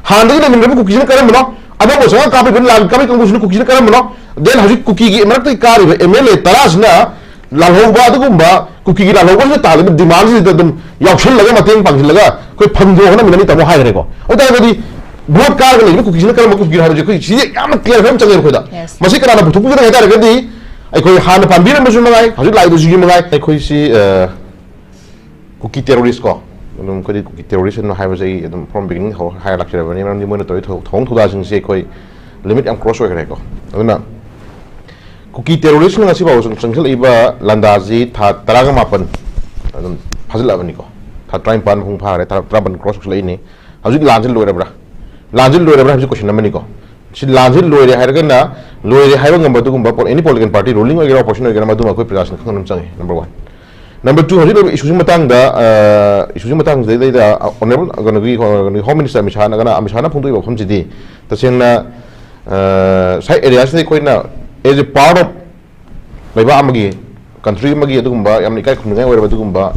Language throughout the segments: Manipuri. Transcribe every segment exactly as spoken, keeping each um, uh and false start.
ꯍꯥꯟꯅꯗꯒꯤ ꯂꯩꯃꯤꯟꯅꯔꯝꯕ ꯀꯨꯀꯤꯁꯤꯅ ꯀꯔꯝꯕꯅꯣ? ꯑꯅꯧꯕ ꯆꯪꯉꯛ ꯀꯥꯞꯄꯤꯕ ꯂꯥꯟ ꯀꯥꯞꯄꯤ ꯀꯥꯡꯕꯨꯁꯤꯅ ꯀꯨꯀꯤꯁꯤꯅ ꯀꯔꯝꯕꯅꯣ? Then ꯍꯧꯖꯤꯛ ꯀꯨꯀꯤꯒꯤ ꯃꯔꯛꯇꯒꯤ ꯀꯥꯔꯤꯕ M L A ꯇꯔꯥꯁꯤꯅ ꯂꯥꯜꯍꯧꯕ ꯑꯗꯨꯒꯨꯝꯕ ꯀꯨꯀꯤꯒꯤ ꯂꯥꯜꯍꯧꯕꯁꯤꯅ ꯇꯥꯜꯂꯤꯕ demandꯁꯤꯗ ꯑꯗꯨꯝ ꯌꯥꯎꯁꯜꯂꯒ ꯃꯇꯦꯡ ꯄꯥꯡꯁꯤꯜꯂꯒ ꯑꯩꯈꯣꯏ ꯐꯪꯗꯣꯛꯅꯕ ꯃꯤꯅꯅꯤ ꯇꯥꯃꯣ ꯍꯥꯏꯈ꯭ꯔꯦꯀꯣ꯫ ꯑꯗꯨ ꯑꯣꯏꯇꯥꯔꯒꯗꯤ vote ꯀꯥꯔꯒ ꯂꯩꯔꯤꯕ ꯀꯨꯀꯤꯁꯤꯅ ꯀꯔꯝꯕ ꯀꯨꯀꯤꯅꯣ ꯍꯥꯏꯕꯁꯦ ꯑꯩꯈꯣꯏ ꯁꯤꯁꯦ ꯌꯥꯝꯅ clear ꯈꯔ ꯑꯃ ꯆꯪꯉꯦꯕ ꯑꯩꯈꯣꯏꯗ꯫ Yes. ꯃꯁꯤ ꯀꯅꯥꯅ ꯄꯨꯊꯣꯛꯄꯤꯒꯅꯤ ꯍꯥꯏ ꯇꯥꯔꯒꯗꯤ ꯑꯩꯈꯣꯏ ꯍꯥꯟꯅ ꯄꯥꯟꯕꯤꯔꯝꯕꯁꯨ ꯃꯉꯥꯏ, ꯍꯧꯖꯤꯛ ꯂꯥꯛꯏꯕꯁꯤꯒꯤ ꯃꯉꯥꯏ, ꯑꯩꯈꯣꯏꯁꯤ, ꯑ, ꯀꯨꯀꯤ terrorist ꯀꯣ, ꯑꯗꯨꯝ ꯑꯩꯈꯣꯏꯗꯤ ꯀꯨꯀꯤ terrorist ꯍꯥꯏꯕꯁꯦ ꯑꯩ ꯑꯗꯨꯝ from beginning ꯍꯧ-, ꯍꯥꯏꯔ ꯂꯥꯛꯆꯔꯕꯅꯤ꯫ ꯃꯔꯝꯗꯤ ꯃꯣꯏꯅ ꯇꯧꯔꯤ ꯊꯧ-, ꯊꯧꯑꯣꯡ ꯊꯧꯗꯥꯁꯤꯡꯁꯦ ꯑꯩꯈꯣꯏ limit ꯌꯥꯝ cross ꯑꯣꯏꯈ꯭ꯔꯦꯀꯣ꯫ ꯑꯗꯨꯅ ꯀꯨꯀꯤ terroristꯅ ꯉꯁꯤ ꯐꯥꯎꯕ ꯆꯪ-, ꯆꯪꯁꯤꯜꯂꯛꯏꯕ ꯂꯥꯟꯗꯥꯁꯤ ꯊꯥ ꯇꯔꯥꯒ ꯃꯥꯄꯟ ꯑꯗꯨꯝ ꯐꯥꯖꯤꯜꯂꯛꯑꯕꯅꯤꯀꯣ꯫ ꯊꯥ ꯇꯔꯥꯅꯤꯄꯥꯟ ꯃꯄꯨꯡ ꯐꯥꯈ꯭ꯔꯦ, ꯊꯥ ꯇꯔꯥꯃꯥꯄꯟ cross ꯇꯧꯁꯤꯜꯂꯛꯏꯅꯤ꯫ ꯍꯧꯖꯤꯛ ꯂꯥꯟꯁꯤ ꯂꯣꯏꯔꯕ꯭ꯔꯥ? ꯂꯥꯟꯁꯤ ꯂꯣꯏꯔꯕ꯭ꯔꯥ ꯍꯥꯏꯕꯁꯤ question ꯑꯃꯅꯤꯀꯣ꯫ ꯁꯤ ꯂꯥꯟꯁꯤ ꯂꯣꯏꯔꯦ ꯍꯥꯏꯔꯒꯅ ꯂꯣꯏꯔꯦ ꯍꯥꯏꯕ ꯉꯝꯕ ꯑꯗꯨꯒꯨꯝꯕ ꯄꯣ-, any political party, ruling ꯑꯣꯏꯒꯦꯔꯥ opposition ꯑꯣꯏꯒꯦꯔꯥ, ꯃꯗꯨꯃ ꯑꯩꯈꯣꯏ ꯄ꯭ꯔꯖꯥꯁꯤꯡꯅ ꯈꯪꯕ ꯑꯃ ꯆꯪꯉꯤ, number one꯫ Number two, ꯍꯧꯖꯤꯛ ꯂꯩꯔꯤꯕ issueꯁꯤ ꯃꯇꯥꯡꯗ, ꯑ, issueꯁꯤ ꯃꯇꯥꯡꯁꯤꯗꯩꯗ, ꯑ, honourable ꯀꯩꯅꯣꯒꯤ, ꯀꯩꯅꯣꯒꯤ Home Minister ꯑꯃꯤꯠ ꯁꯥꯍꯅ, ꯀꯅꯥ, ꯑꯃꯤꯠ ꯁꯥꯍꯅ ꯐꯣꯡꯗꯣꯛꯏꯕ ꯋꯥꯐꯝꯁꯤꯗꯤ ꯇꯁꯦꯡꯅ, ꯑ, ꯉꯁꯥꯏ areaꯁꯤꯗ ꯑꯩꯈꯣꯏꯅ as a part of ꯂꯩꯕꯥꯛ ꯑꯃꯒꯤ, country ꯑꯃꯒꯤ ꯑꯗꯨꯒꯨꯝꯕ ꯌꯥꯝꯅ ꯏꯀꯥꯏ ꯈꯨꯝꯅꯤꯡꯉꯥꯏ ꯑꯣꯏꯔꯕ ꯑꯗꯨꯒꯨꯝꯕ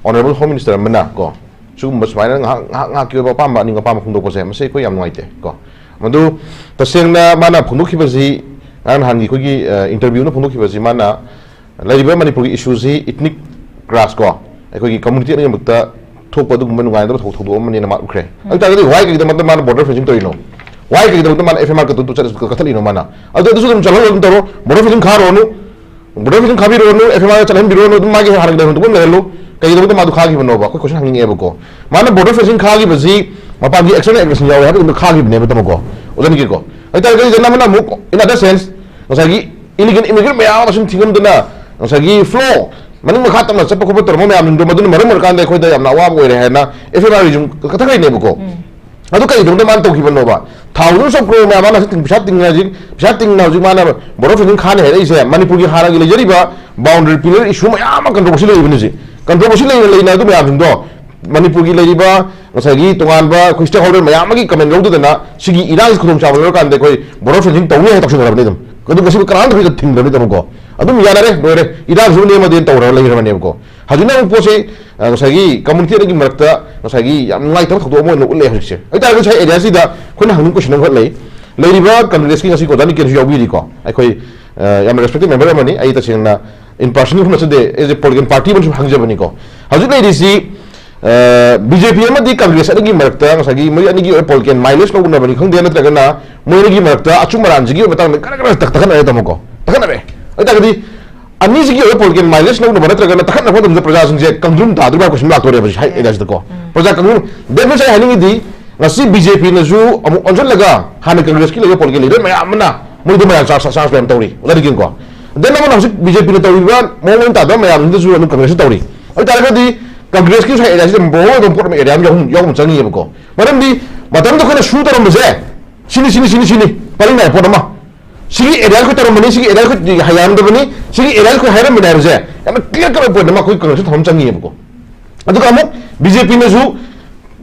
honourable Home Minister ꯑꯃꯅ ꯀꯣ, ꯁꯤꯒꯨꯝꯕ ꯁꯨꯃꯥꯏꯅ ꯉꯥꯏꯍꯥꯛ, ꯉꯥꯏꯍꯥꯛ ꯉꯥꯏꯍꯥꯛꯀꯤ ꯑꯣꯏꯕ ꯑꯄꯥꯝꯕ ꯑꯅꯤꯡ ꯑꯄꯥꯝꯕ ꯐꯣꯡꯗꯣꯛꯄꯁꯦ, ꯃꯁꯤ ꯑꯩꯈꯣꯏ ꯌꯥꯝ ꯅꯨꯡꯉꯥꯏꯇꯦ ꯀꯣ꯫ ꯃꯗꯨ ꯇꯁꯦꯡꯅ ꯃꯥꯅ ꯐꯣꯡꯗꯣꯛꯈꯤꯕꯁꯤ ꯉꯔꯥꯡ ꯅꯍꯥꯟꯒꯤ ꯑꯩꯈꯣꯏꯒꯤ, ꯑ, interview ꯑꯃ ꯐꯣꯡꯗꯣꯛꯈꯤꯕꯁꯤ ꯃꯥꯅ ꯂꯩꯔꯤꯕ ꯃꯅꯤꯄꯨꯔꯒꯤ issueꯁꯤ ethnic clash ꯀꯣ, ꯑꯩꯈꯣꯏꯒꯤ community ꯑꯅꯤꯃꯛꯇ ꯊꯣꯛꯄ ꯑꯗꯨꯒꯨꯝꯕ ꯅꯨꯡꯉꯥꯏꯅꯗꯕ ꯊꯧ-, ꯊꯧꯗꯣꯛ ꯑꯃꯅꯦꯅ ꯃꯥ ꯎꯠꯈ꯭ꯔꯦ꯫ ꯑꯗꯨ ꯇꯥꯔꯒꯗꯤ why ꯀꯩꯒꯤꯗꯃꯛꯇ ꯃꯥꯅ border fencing ꯇꯧꯔꯤꯅꯣ? Why ꯀꯩꯒꯤꯗꯃꯛꯇ ꯃꯥꯅ F M R ꯀꯠꯊꯠꯂꯤꯅꯣ ꯃꯥꯅ? ꯑꯗꯨ, ꯑꯗꯨꯁꯨ ꯑꯗꯨꯝ ꯆꯠꯍꯜꯂꯣ, ꯑꯗꯨꯝ ꯇꯧꯔꯣ, border fencing ꯈꯥꯔꯨꯔꯅꯨ, border fencing ꯈꯥꯕꯤꯔꯨꯔꯅꯨ, F M R ꯆꯠꯍꯟꯕꯤꯔꯨꯔꯅꯨ, ꯑꯗꯨꯝ ꯃꯥꯒꯤ ꯍꯥꯟꯅꯒꯤ ꯂꯩꯐꯝ ꯊꯣꯛꯄ ꯑꯃ ꯂꯩꯍꯜꯂꯨ꯫ ꯀꯩꯒꯤꯗꯃꯛꯇ ꯃꯥꯗꯨ ꯈꯥꯈꯤꯕꯅꯣꯕ? ꯑꯩꯈꯣꯏ question ꯍꯪꯅꯤꯡꯉꯦꯕꯀꯣ꯫ ꯃꯥꯅ border fencing ꯈꯥꯈꯤꯕꯁꯤ ꯃꯄꯥꯟꯒꯤ external aggression ꯌꯥꯎꯋꯦ ꯍꯥꯏꯕꯗꯨ ꯈꯥꯈꯤꯕꯅꯦꯕ, ꯇꯥꯃꯣꯀꯣ, ꯑꯣꯖꯥꯅꯤꯒꯤꯀꯣ꯫ ꯑꯗꯨ ꯇꯥꯔꯒꯗꯤ ꯅꯝꯕꯅ ꯑꯃꯨꯛ, in other sense, ꯉꯁꯥꯏꯒꯤ illegal immigrant ꯃꯌꯥꯝ ꯑꯃ ꯁꯨꯝ ꯊꯤꯡꯉꯝꯗꯅ, ꯉꯁꯥꯏꯒꯤ flow, ꯃꯅꯤꯡ ꯃꯈꯥ ꯇꯝꯅ ꯆꯠꯄ ꯈꯣꯠꯄ ꯇꯧꯔꯝꯕ ꯃꯌꯥꯝꯁꯤꯡꯗꯣ, ꯃꯗꯨꯅ ꯃꯔꯝ ꯑꯣꯏꯔꯀꯥꯟꯗ ꯑꯩꯈꯣꯏꯗ ꯌꯥꯝꯅ ꯑꯋꯥꯕ ꯑꯣꯏꯔꯦ ꯍꯥꯏꯅ F M R ꯁꯨꯝ ꯀꯠꯊꯈ꯭ꯔꯤꯅꯦꯕꯀꯣ꯫ ꯑꯗꯨ ꯀꯔꯤꯒꯤꯗꯃꯛꯇ ꯃꯥꯅ ꯇꯧꯈꯤꯕꯅꯣꯕ? Thousands of crore ꯃꯌꯥꯝ ꯃꯥꯅ ꯍꯧꯖꯤꯛ ꯇꯤꯡ-, ꯄꯩꯁꯥ ꯇꯤꯡꯅ ꯍꯧꯖꯤꯛ, ꯄꯩꯁꯥ ꯇꯤꯡꯅ ꯍꯧꯖꯤꯛ ꯃꯥꯅ border fencing ꯈꯥꯅꯤ ꯍꯥꯏꯔꯛꯏꯁꯦ, ꯃꯅꯤꯄꯨꯔꯒꯤ ꯍꯥꯟꯅꯒꯤ ꯂꯩꯖꯔꯤꯕ boundary pillar issue ꯃꯌꯥꯝ ꯑꯃ controversy ꯂꯩꯔꯤꯕꯅꯤ ꯍꯧꯖꯤꯛ꯫ Controversy ꯂꯩꯅ ꯂꯩꯅ ꯑꯗꯨ ꯃꯌꯥꯝꯁꯤꯡꯗꯣ ꯃꯅꯤꯄꯨꯔꯒꯤ ꯂꯩꯔꯤꯕ ꯉꯁꯥꯏꯒꯤ ꯇꯣꯉꯥꯟꯕ ꯑꯩꯈꯣꯏ stakeholder ꯃꯌꯥꯝ ꯑꯃꯒꯤ comment ꯂꯧꯗꯗꯅ ꯁꯤꯒꯤ ꯏꯔꯥꯡꯁꯤ ꯈꯨꯗꯣꯡꯆꯥꯕ ꯂꯧꯔꯀꯥꯟꯗ ꯑꯩꯈꯣꯏ border fencing ꯇꯧꯅꯤ ꯍꯥꯏꯅ ꯇꯧꯁꯤꯟꯅꯔꯕꯅꯤ ꯑꯗꯨꯝ꯫ ꯑꯗꯨ ꯉꯁꯤꯕꯨ ꯀꯅꯥꯝꯇ ꯍꯧꯖꯤꯛ ꯊꯤꯡꯗ꯭ꯔꯕꯅꯤ ꯇꯥꯃꯣꯀꯣ꯫ ꯑꯗꯨꯝ ꯌꯥꯅꯔꯦ, ꯂꯣꯏꯔꯦ, ꯏꯔꯥꯡꯁꯨ ꯅꯦꯝꯃꯗꯦꯅ ꯇꯧꯔꯒ ꯂꯩꯈ꯭ꯔꯕꯅꯦꯕꯀꯣ꯫ ꯍꯧꯖꯤꯛꯅ ꯑꯃꯨꯛ ꯄꯣꯠꯁꯤ, ꯑ, ꯉꯁꯥꯏꯒꯤ ꯀꯝꯃꯨꯅꯤꯇꯤ ꯑꯅꯤꯒꯤ ꯃꯔꯛꯇ ꯉꯁꯥꯏꯒꯤ ꯌꯥꯝ ꯅꯨꯡꯉꯥꯏꯇꯕ ꯊꯧꯗꯣꯛ ꯑꯃ ꯑꯣꯏꯅ ꯎꯠꯂꯦ ꯍꯧꯖꯤꯛꯁꯦ꯫ ꯑꯗꯨ ꯇꯥꯔꯒꯁꯨ ꯑꯩ ꯑꯦꯔꯤꯌꯥꯁꯤꯗ ꯑꯩꯈꯣꯏꯅ ꯍꯪꯅꯤꯡꯕ ꯀꯣꯏꯁꯟ ꯑꯃꯈꯛ ꯂꯩ꯫ ꯂꯩꯔꯤꯕ ꯀꯪꯒ꯭ꯔꯦꯁꯀꯤ, ꯉꯁꯤ ꯑꯣꯖꯥ ꯅꯤꯀꯦꯟꯁꯨ ꯌꯥꯎꯕꯤꯔꯤꯀꯣ, ꯑꯩꯈꯣꯏ, ꯑ, ꯌꯥꯝꯅ ꯔꯦꯁꯄꯦꯛꯇꯦꯠ ꯃꯦꯝꯕꯔ ꯑꯃꯅꯤ꯫ ꯑꯩ ꯇꯁꯦꯡꯅ ꯏꯟ ꯄꯥꯔꯁꯅꯦꯜ ꯈꯨꯝꯅ ꯆꯠꯆꯗꯦ, ꯑꯦꯖ ꯑꯦ ꯄꯣꯂꯤꯇꯤꯀꯦꯜ ꯄꯥꯔꯇꯤ ꯑꯃꯁꯨ ꯍꯪꯖꯕꯅꯤꯀꯣ꯫ ꯍꯧꯖꯤꯛ ꯂꯩꯔꯤꯁꯤ, ꯑ, ꯕꯤ ꯖꯦ ꯄꯤ ꯑꯃꯗꯤ ꯀꯪꯒ꯭ꯔꯦꯁ ꯑꯅꯤꯒꯤ ꯃꯔꯛꯇ ꯉꯁꯥꯏꯒꯤ ꯃꯣꯏ ꯑꯅꯤꯒꯤ ꯑꯣꯏꯕ ꯄꯣꯂꯤꯇꯤꯀꯦꯜ ꯃꯥꯏꯂꯦꯖ ꯂꯧꯅꯕꯅꯤ ꯈꯪꯗꯦ, ꯅꯠꯇ꯭ꯔꯒꯅ ꯃꯣꯏ ꯑꯅꯤꯒꯤ ꯃꯔꯛꯇ ꯑꯆꯨꯝ ꯑꯔꯥꯟꯁꯤꯒꯤ ꯑꯣꯏꯕ ꯃꯇꯥꯡꯗ ꯈꯔ ꯈꯔ ꯇꯛ-, ꯇꯛꯈꯠꯅꯔꯦ ꯇꯥꯃꯣꯀꯣ, ꯇꯛꯈꯠꯅꯔꯦ꯫ ꯑꯗꯨ ꯇꯥꯔꯒꯗꯤ ꯑꯅꯤꯁꯤꯒꯤ ꯑꯣꯏꯕ ꯄꯣꯂꯤꯇꯤꯀꯦꯜ ꯃꯥꯏꯂꯦꯖ ꯂꯧꯅꯕ ꯅꯠꯇ꯭ꯔꯒꯅ ꯇꯛꯈꯠꯅꯕ ꯃꯇꯝꯗ ꯄ꯭ꯔꯖꯥꯁꯤꯡꯁꯦ ꯀꯪꯗ꯭ꯔꯨꯝ ꯇꯥꯗꯣꯔꯤꯕ ꯀꯣꯏꯁꯟ ꯂꯥꯛꯇꯣꯔꯦꯕ ꯍꯧꯖꯤꯛ ꯍꯥꯏ ꯑꯦꯔꯤꯌꯥꯁꯤꯗꯀꯣ꯫ ꯄ꯭ꯔꯖꯥ ꯀꯪꯗ꯭ꯔꯨꯝ꯫ ꯗꯦꯠ ꯃꯤꯟꯁ ꯑꯩ ꯍꯥꯏꯅꯤꯡꯉꯤꯗꯤ, ꯉꯁꯤ ꯕꯤ ꯖꯦ ꯄꯤꯅꯁꯨ ꯑꯃꯨꯛ ꯑꯣꯟꯁꯤꯜꯂꯒ ꯍꯥꯟꯅ ꯀꯪꯒ꯭ꯔꯦꯁꯀꯤ ꯂꯩꯕ ꯄꯣꯂꯤꯇꯤꯀꯦꯜ ꯂꯤꯗꯔ ꯃꯌꯥꯝ ꯑꯃꯅ ꯃꯣꯏꯗ ꯃꯌꯥꯝ ꯆꯥꯔꯖ, ꯆꯥꯔꯖ ꯃꯌꯥꯝ ꯇꯧꯔꯤ ꯑꯣꯖꯥ ꯅꯤꯀꯦꯟꯀꯣ꯫ ꯗꯦꯟ ꯑꯃꯅ ꯍꯧꯖꯤꯛ ꯕꯤ ꯖꯦ ꯄꯤꯅ ꯇꯧꯔꯤꯕ ꯃꯑꯣꯡ ꯃꯔꯤꯟ ꯇꯥꯗꯕ ꯃꯌꯥꯝꯁꯤꯗꯁꯨ ꯑꯗꯨꯝ ꯀꯪꯒ꯭ꯔꯦꯁꯁꯨ ꯇꯧꯔꯤ꯫ ꯑꯗꯨ ꯇꯥꯔꯒꯗꯤ ꯀꯪꯒ꯭ꯔꯦꯁꯀꯤ ꯉꯁꯥꯏ ꯑꯦꯔꯤꯌꯥꯁꯤꯗ ꯃꯑꯣꯡ ꯑꯃ ꯄꯣꯠ ꯑꯃ ꯑꯦꯔꯤꯌꯥ ꯑꯃ ꯌꯥꯎꯕ, ꯌꯥꯎꯕ ꯑꯃ ꯆꯪꯉꯤꯕꯀꯣ꯫ ꯃꯔꯝꯗꯤ ꯃꯇꯝꯗꯨꯗ ꯑꯩꯈꯣꯏꯅ ꯁꯨ ꯇꯧꯔꯝꯕꯁꯦ ꯁꯤꯅꯤ, ꯁꯤꯅꯤ, ꯁꯤꯅꯤ, ꯁꯤꯅꯤ, ꯄꯔꯤꯡ ꯅꯥꯏꯕ ꯄꯣꯠ ꯑꯃ꯫ ꯁꯤꯒꯤ ꯑꯦꯔꯤꯌꯥ ꯑꯩꯈꯣꯏ ꯇꯧꯔꯝꯕꯅꯤ, ꯁꯤꯒꯤ ꯑꯦꯔꯤꯌꯥ ꯑꯩꯈꯣꯏ ꯍꯥꯏꯔꯝꯗꯕꯅꯤ, ꯁꯤꯒꯤ ꯑꯦꯔꯤꯌꯥ ꯑꯩꯈꯣꯏ ꯍꯥꯏꯔꯝꯕꯅꯤ ꯍꯥꯏꯕꯁꯦ ꯌꯥꯝꯅ ꯀ꯭ꯂꯤꯌꯥꯔ ꯀꯠ ꯑꯣꯏꯕ ꯄꯣꯏꯟꯠ ꯑꯃ ꯑꯩꯈꯣꯏ ꯀꯪꯒ꯭ꯔꯦꯁꯇ ꯊꯝꯐꯝ ꯆꯪꯉꯤꯕꯀꯣ꯫ ꯑꯗꯨꯒ ꯑꯃꯨꯛ ꯕꯤ ꯖꯦ ꯄꯤꯅꯁꯨ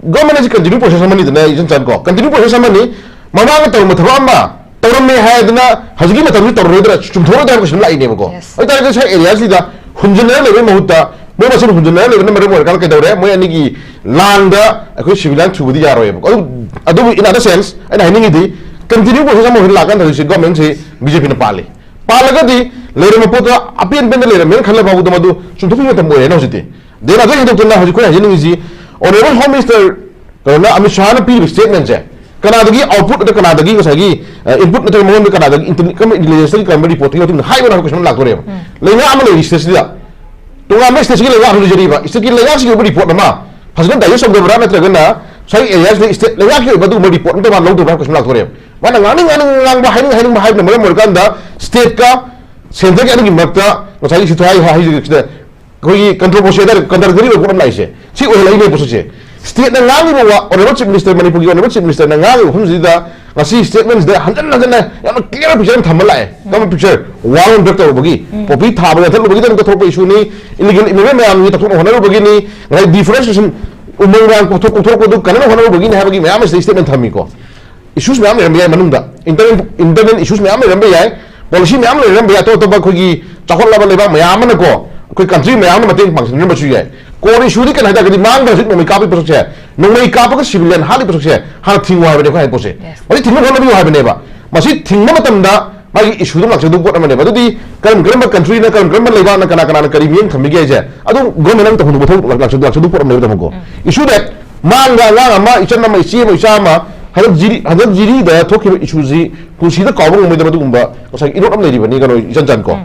ꯒꯣꯔꯃꯦꯟ ꯑꯁꯤ ꯀꯟꯇꯤꯅ꯭ꯌꯨ ꯄ꯭ꯔꯣꯁꯦꯁ ꯑꯃꯅꯤꯗꯅ, ꯏꯆꯟ ꯆꯟ ꯀꯣ, ꯀꯟꯇꯤꯅ꯭ꯌꯨ ꯄ꯭ꯔꯣꯁꯦꯁ ꯑꯃꯅꯤ꯫ ꯃꯃꯥꯡꯗ ꯇꯧꯔꯝꯕ ꯊꯕꯛ ꯑꯃ ꯇꯧꯔꯝꯃꯦ ꯍꯥꯏꯗꯅ ꯍꯧꯖꯤꯛꯀꯤ ꯃꯇꯝꯁꯤ ꯇꯧꯔꯔꯣꯏꯗ꯭ꯔꯥ, ꯆꯨꯝꯊꯣꯛꯑꯔꯣꯏꯗ꯭ꯔꯥ ꯍꯥꯏꯕ ꯀꯣꯏꯁꯟ ꯂꯥꯛꯏꯅꯦꯕꯀꯣ꯫ Yes. ꯑꯗꯨ ꯇꯥꯔꯒꯗꯤ ꯁ꯭ꯋꯥꯏ ꯑꯦꯔꯤꯌꯥꯁꯤꯗ ꯍꯨꯟꯖꯤꯟꯅꯔ ꯂꯩꯕꯒꯤ ꯃꯍꯨꯠꯇ ꯃꯣꯏ ꯃꯁꯦꯟ ꯍꯨꯟꯖꯤꯟꯅꯔ ꯂꯩꯕꯅ ꯃꯔꯝ ꯑꯣꯏꯔꯀꯥꯟꯗ ꯀꯩꯗꯧꯔꯦ? ꯃꯣꯏ ꯑꯅꯤꯒꯤ ꯂꯥꯟꯗ ꯑꯩꯈꯣꯏ ꯁꯤꯚꯤꯂꯤꯌꯟ ꯊꯨꯕꯗꯤ ꯌꯥꯔꯣꯏꯕꯀꯣ꯫ ꯑꯗꯨ, ꯑꯗꯨꯕꯨ in other sense ꯑꯩꯅ ꯍꯥꯏꯅꯤꯡꯉꯤꯗꯤ ꯀꯟꯇꯤꯅ꯭ꯌꯨ ꯄ꯭ꯔꯣꯁꯦꯁ ꯑꯃ ꯍꯧꯖꯤꯛ ꯂꯥꯛꯀꯥꯟꯗ ꯍꯧꯖꯤꯛꯁꯦ ꯒꯣꯔꯃꯦꯟꯁꯤ ꯕꯤ ꯖꯦ ꯄꯤꯅ ꯄꯥꯜꯂꯤ꯫ ꯄꯥꯜꯂꯒꯗꯤ ꯂꯩꯔꯝꯕ ꯄꯣꯠꯇꯣ ꯑꯄꯦꯟ ꯄꯦꯟꯗ ꯂꯩꯔꯝꯃꯦꯅ ꯈꯜꯂ ꯐꯥꯎꯕꯗ ꯃꯗꯨ ꯆꯨꯝꯊꯣꯛꯄꯒꯤ ꯃꯇꯝ ꯑꯣꯏꯔꯦꯅ ꯍꯧꯖꯤꯛꯇꯤ꯫ ꯗꯦꯟ ꯑꯗꯨ ꯍꯦꯟꯗꯣꯛꯇꯅ ꯍꯧꯖꯤꯛ ꯑꯩꯈꯣꯏꯅ ꯍꯥꯏꯖꯅꯤꯡꯉꯤꯁꯤ, ꯑꯣꯅꯔꯦꯕꯜ ꯍꯣꯝ ꯃꯤꯅꯤꯁꯇꯔ ꯀꯩꯅꯣꯅ, ꯑꯃꯤꯠ ꯁꯥꯍꯅ ꯄꯤꯔꯤꯕ ꯁ꯭ꯇꯦꯠꯃꯦꯟꯁꯦ ꯀꯅꯥꯗꯒꯤ ꯑꯥꯎꯠꯄꯨꯠ ꯅꯠꯇ꯭ꯔ ꯀꯅꯥꯗꯒꯤ ꯉꯁꯥꯏꯒꯤ, ꯑ, ꯏꯟꯄꯨꯠ ꯅꯠꯇ꯭ꯔꯒ ꯃꯉꯣꯟꯗ ꯀꯅꯥꯗꯒꯤ ꯏꯟꯇꯔ-, ꯀꯔꯝꯕ ꯏꯟꯇꯦꯂꯤꯖꯦꯟꯁꯇꯒꯤ ꯀꯔꯝꯕ ꯔꯤꯄꯣꯔꯠꯇꯒꯤ ꯃꯇꯨꯡꯗ ꯍꯥꯏꯕꯅꯣ ꯍꯥꯏꯕ ꯀꯣꯏꯁꯟ ꯑꯃ ꯂꯥꯛꯇꯣꯔꯦꯕ꯫ ꯂꯩꯉꯥꯛ ꯑꯃ ꯂꯩꯔꯤ ꯁ꯭ꯇꯦꯠꯁꯤꯗ, ꯇꯣꯉꯥꯟꯕ ꯁ꯭ꯇꯦꯠꯁꯤꯒꯤ ꯂꯩꯉꯥꯛ ꯑꯃ ꯂꯩꯖꯔꯤꯕ, ꯁ꯭ꯇꯦꯠꯀꯤ ꯂꯩꯉꯥꯛꯁꯤꯒꯤ ꯑꯣꯏꯕ ꯔꯤꯄꯣꯔꯠ ꯑꯃ ꯐꯖꯅ ꯗꯥꯏꯖꯦꯁ ꯇꯧꯗꯕ꯭ꯔꯥ, ꯅꯠꯇ꯭ꯔꯒꯅ ꯉꯁꯥꯏꯒꯤ ꯑꯦꯔꯤꯌꯥꯁꯤꯗ ꯁ꯭ꯇꯦꯠ ꯂꯩꯉꯥꯛꯀꯤ ꯑꯣꯏꯕ ꯑꯗꯨꯒꯨꯝꯕ ꯔꯤꯄꯣꯔꯠ ꯑꯝꯇ ꯃꯥ ꯂꯧꯗꯕ꯭ꯔꯥ ꯍꯥꯏꯕ ꯀꯣꯏꯁꯟ ꯂꯥꯛꯇꯣꯔꯦꯕ꯫ ꯃꯥꯅ ꯉꯥꯡꯅꯤꯡ ꯉꯥꯡꯅꯤꯡ ꯉꯥꯡꯕ, ꯍꯥꯏꯅꯤꯡ ꯍꯥꯏꯅꯤꯡꯕ ꯍꯥꯏꯕꯅ ꯃꯔꯝ ꯑꯣꯏꯔꯀꯥꯟꯗ ꯁ꯭ꯇꯦꯠꯀ ꯁꯦꯟꯇꯔꯒꯤ ꯑꯅꯤꯒꯤ ꯃꯔꯛꯇ ꯉꯁꯥꯏꯒꯤ ꯁꯤꯗ ꯍꯥꯏ-, ꯍꯥꯏ-, ꯍꯥꯏꯖꯈꯤꯕꯁꯤꯗ ꯑꯩꯈꯣꯏꯒꯤ ꯀꯟꯇ꯭ꯔꯣꯚꯔꯁꯤ ꯍꯥꯏꯇꯥꯔꯦ, ꯀꯟꯇ꯭ꯔꯗꯤꯛꯇꯔꯤ ꯑꯣꯏꯕ ꯄꯣꯠ ꯑꯃ ꯂꯥꯛꯏꯁꯦ, ꯁꯤ ꯑꯣꯏꯍꯜꯂꯛꯏꯅꯦ ꯄꯣꯠꯁꯦ꯫ ꯁ꯭ꯇꯦꯠꯅ ꯉꯥꯡꯉꯤꯕ ꯋꯥ, ꯑꯣꯅꯔꯦꯕꯜ ꯆꯤꯐ ꯃꯤꯅꯤꯁꯇꯔ, ꯃꯅꯤꯄꯨꯔꯒꯤ ꯑꯣꯅꯔꯦꯕꯜ ꯆꯤꯐ ꯃꯤꯅꯤꯁꯇꯔꯅ ꯉꯥꯡꯉꯤꯕ ꯃꯐꯝꯁꯤꯗ ꯉꯁꯤ ꯁ꯭ꯇꯦꯠꯃꯦꯟꯁꯤꯗ ꯍꯟꯖꯟ ꯍꯟꯖꯟꯅ ꯌꯥꯝꯅ ꯀ꯭ꯂꯤꯌꯥꯔ ꯄꯤꯛꯆꯔ ꯑꯃ ꯊꯝꯕ ꯂꯥꯛꯑꯦ꯫ ꯀꯔꯝꯕ ꯄꯤꯛꯆꯔ? ꯋꯥꯜ ꯕ꯭ꯔꯦꯛ ꯇꯧꯔꯨꯕꯒꯤ, ꯄꯣꯄꯤ ꯊꯥꯕ ꯌꯥꯟꯊꯠꯂꯨꯕꯒꯤꯗꯃꯛꯇ ꯊꯣꯛꯄ ꯏꯁꯨꯅꯤ, ꯏꯂꯤꯒꯦꯜ ꯏꯃꯤꯒ꯭ꯔꯦꯟ ꯃꯌꯥꯝꯒꯤ ꯇꯧꯊꯣꯛꯅ ꯍꯣꯠꯅꯔꯨꯕꯒꯤꯅꯤ, ꯉꯁꯥꯏ ꯗꯤꯐꯣꯔꯦꯁꯇꯦꯁꯟ, ꯎꯃꯪ ꯋꯥꯃꯪ ꯀꯣꯛꯊꯣꯛ-, ꯀꯣꯛꯊꯣꯔꯛꯄꯗꯨ ꯀꯟꯅꯕ ꯍꯣꯠꯅꯔꯨꯕꯒꯤꯅꯤ ꯍꯥꯏꯕꯒꯤ ꯃꯌꯥꯝ ꯑꯁꯤꯗ ꯁ꯭ꯇꯦꯠꯃꯦꯟ ꯊꯝꯃꯤꯀꯣ꯫ ꯏꯁꯨꯁ ꯃꯌꯥꯝ ꯂꯩꯔꯝꯕ ꯌꯥꯏ ꯃꯅꯨꯡꯗ, ꯏꯟꯇꯔꯅꯦꯜ, ꯏꯟꯇꯔꯅꯦꯜ ꯏꯁꯨꯁ ꯃꯌꯥꯝ ꯂꯩꯔꯝꯕ ꯌꯥꯏ, ꯄꯣꯂꯤꯁꯤ ꯃꯌꯥꯝ ꯂꯩꯔꯝꯕ ꯌꯥꯏ, ꯑꯇꯣꯞ ꯑꯇꯣꯞꯄ ꯑꯩꯈꯣꯏꯒꯤ ꯆꯥꯎꯈꯠꯂꯕ ꯂꯩꯕꯥꯛ ꯃꯌꯥꯝ ꯑꯃꯅꯀꯣ ꯑꯩꯈꯣꯏ ꯀꯟꯇ꯭ꯔꯤ ꯃꯌꯥꯝꯅ ꯃꯇꯦꯡ ꯄꯥꯡꯁꯤꯟꯅꯔꯝꯕꯁꯨ ꯌꯥꯏ꯫ ꯀꯣꯔ ꯏꯁꯨꯗꯤ ꯀꯩꯅꯣ ꯍꯥꯏ ꯇꯥꯔꯒꯗꯤ, ꯃꯥꯡꯗ ꯍꯧꯖꯤꯛ ꯅꯣꯡꯃꯩ ꯀꯥꯞꯄꯒꯤ ꯄꯣꯠꯁꯛꯁꯦ, ꯅꯣꯡꯃꯩ ꯀꯥꯞꯄꯒ ꯁꯤꯚꯤꯂꯤꯌꯟ ꯍꯥꯠꯂꯤꯕ ꯄꯣꯠꯁꯛꯁꯦ ꯍꯥꯟꯅ ꯊꯤꯡꯉꯨ ꯍꯥꯏꯕꯅꯦ ꯑꯩꯈꯣꯏ ꯍꯥꯏ ꯄꯣꯠꯁꯦ꯫ ꯃꯁꯤ ꯊꯤꯡꯅꯕ ꯍꯣꯠꯅꯕꯤꯌꯨ ꯍꯥꯏꯕꯅꯦꯕ꯫ ꯃꯁꯤ ꯊꯤꯡꯕ ꯃꯇꯝꯗ ꯃꯥꯒꯤ ꯏꯁꯨꯗ ꯂꯥꯛꯆꯗꯧꯕ ꯄꯣꯠ ꯑꯃꯅꯦꯕ꯫ ꯑꯗꯨꯗꯤ ꯀꯔꯝ ꯀꯔꯝꯕ ꯀꯟꯇ꯭ꯔꯤꯅ, ꯀꯔꯝ ꯀꯔꯝꯕ ꯂꯩꯕꯥꯛꯅ, ꯀꯅꯥ ꯀꯅꯥꯅ ꯀꯔꯤ ꯃꯤꯠꯌꯦꯡ ꯊꯝꯃꯤꯒꯦ ꯍꯥꯏꯁꯦ ꯑꯗꯨꯝ ꯒꯣꯔꯃꯦꯟ ꯑꯃ ꯇꯧꯍꯟꯅꯤꯡꯕ ꯊꯕꯛ ꯂꯥꯛꯆ-, ꯂꯥꯛꯆꯗꯧꯕ ꯄꯣꯠ ꯑꯃꯅꯦꯕ, ꯇꯥꯃꯣꯀꯣ꯫ ꯏꯁꯨ ꯗꯦꯠ ꯃꯥꯡꯗ ꯑꯉꯥꯡ ꯑꯃ, ꯏꯆꯟ ꯑꯃ, ꯏꯆꯦ ꯑꯃ, ꯏꯆꯥ ꯑꯃ ꯍꯟꯗꯛ ꯖꯤꯔꯤ, ꯍꯟꯗꯛ ꯖꯤꯔꯤꯗ ꯊꯣꯛꯈꯤꯕ ꯏꯁꯨꯁꯤ ꯄꯨꯟꯁꯤꯗ ꯀꯥꯎꯕ ꯉꯝꯃꯣꯏꯗꯕ ꯑꯗꯨꯒꯨꯝꯕ ꯉꯁꯥꯏꯒꯤ ꯏꯔꯣꯠ ꯑꯃ ꯂꯩꯔꯤꯕꯅꯤ, ꯀꯩꯅꯣ, ꯏꯆꯟ ꯆꯟ ꯀꯣ꯫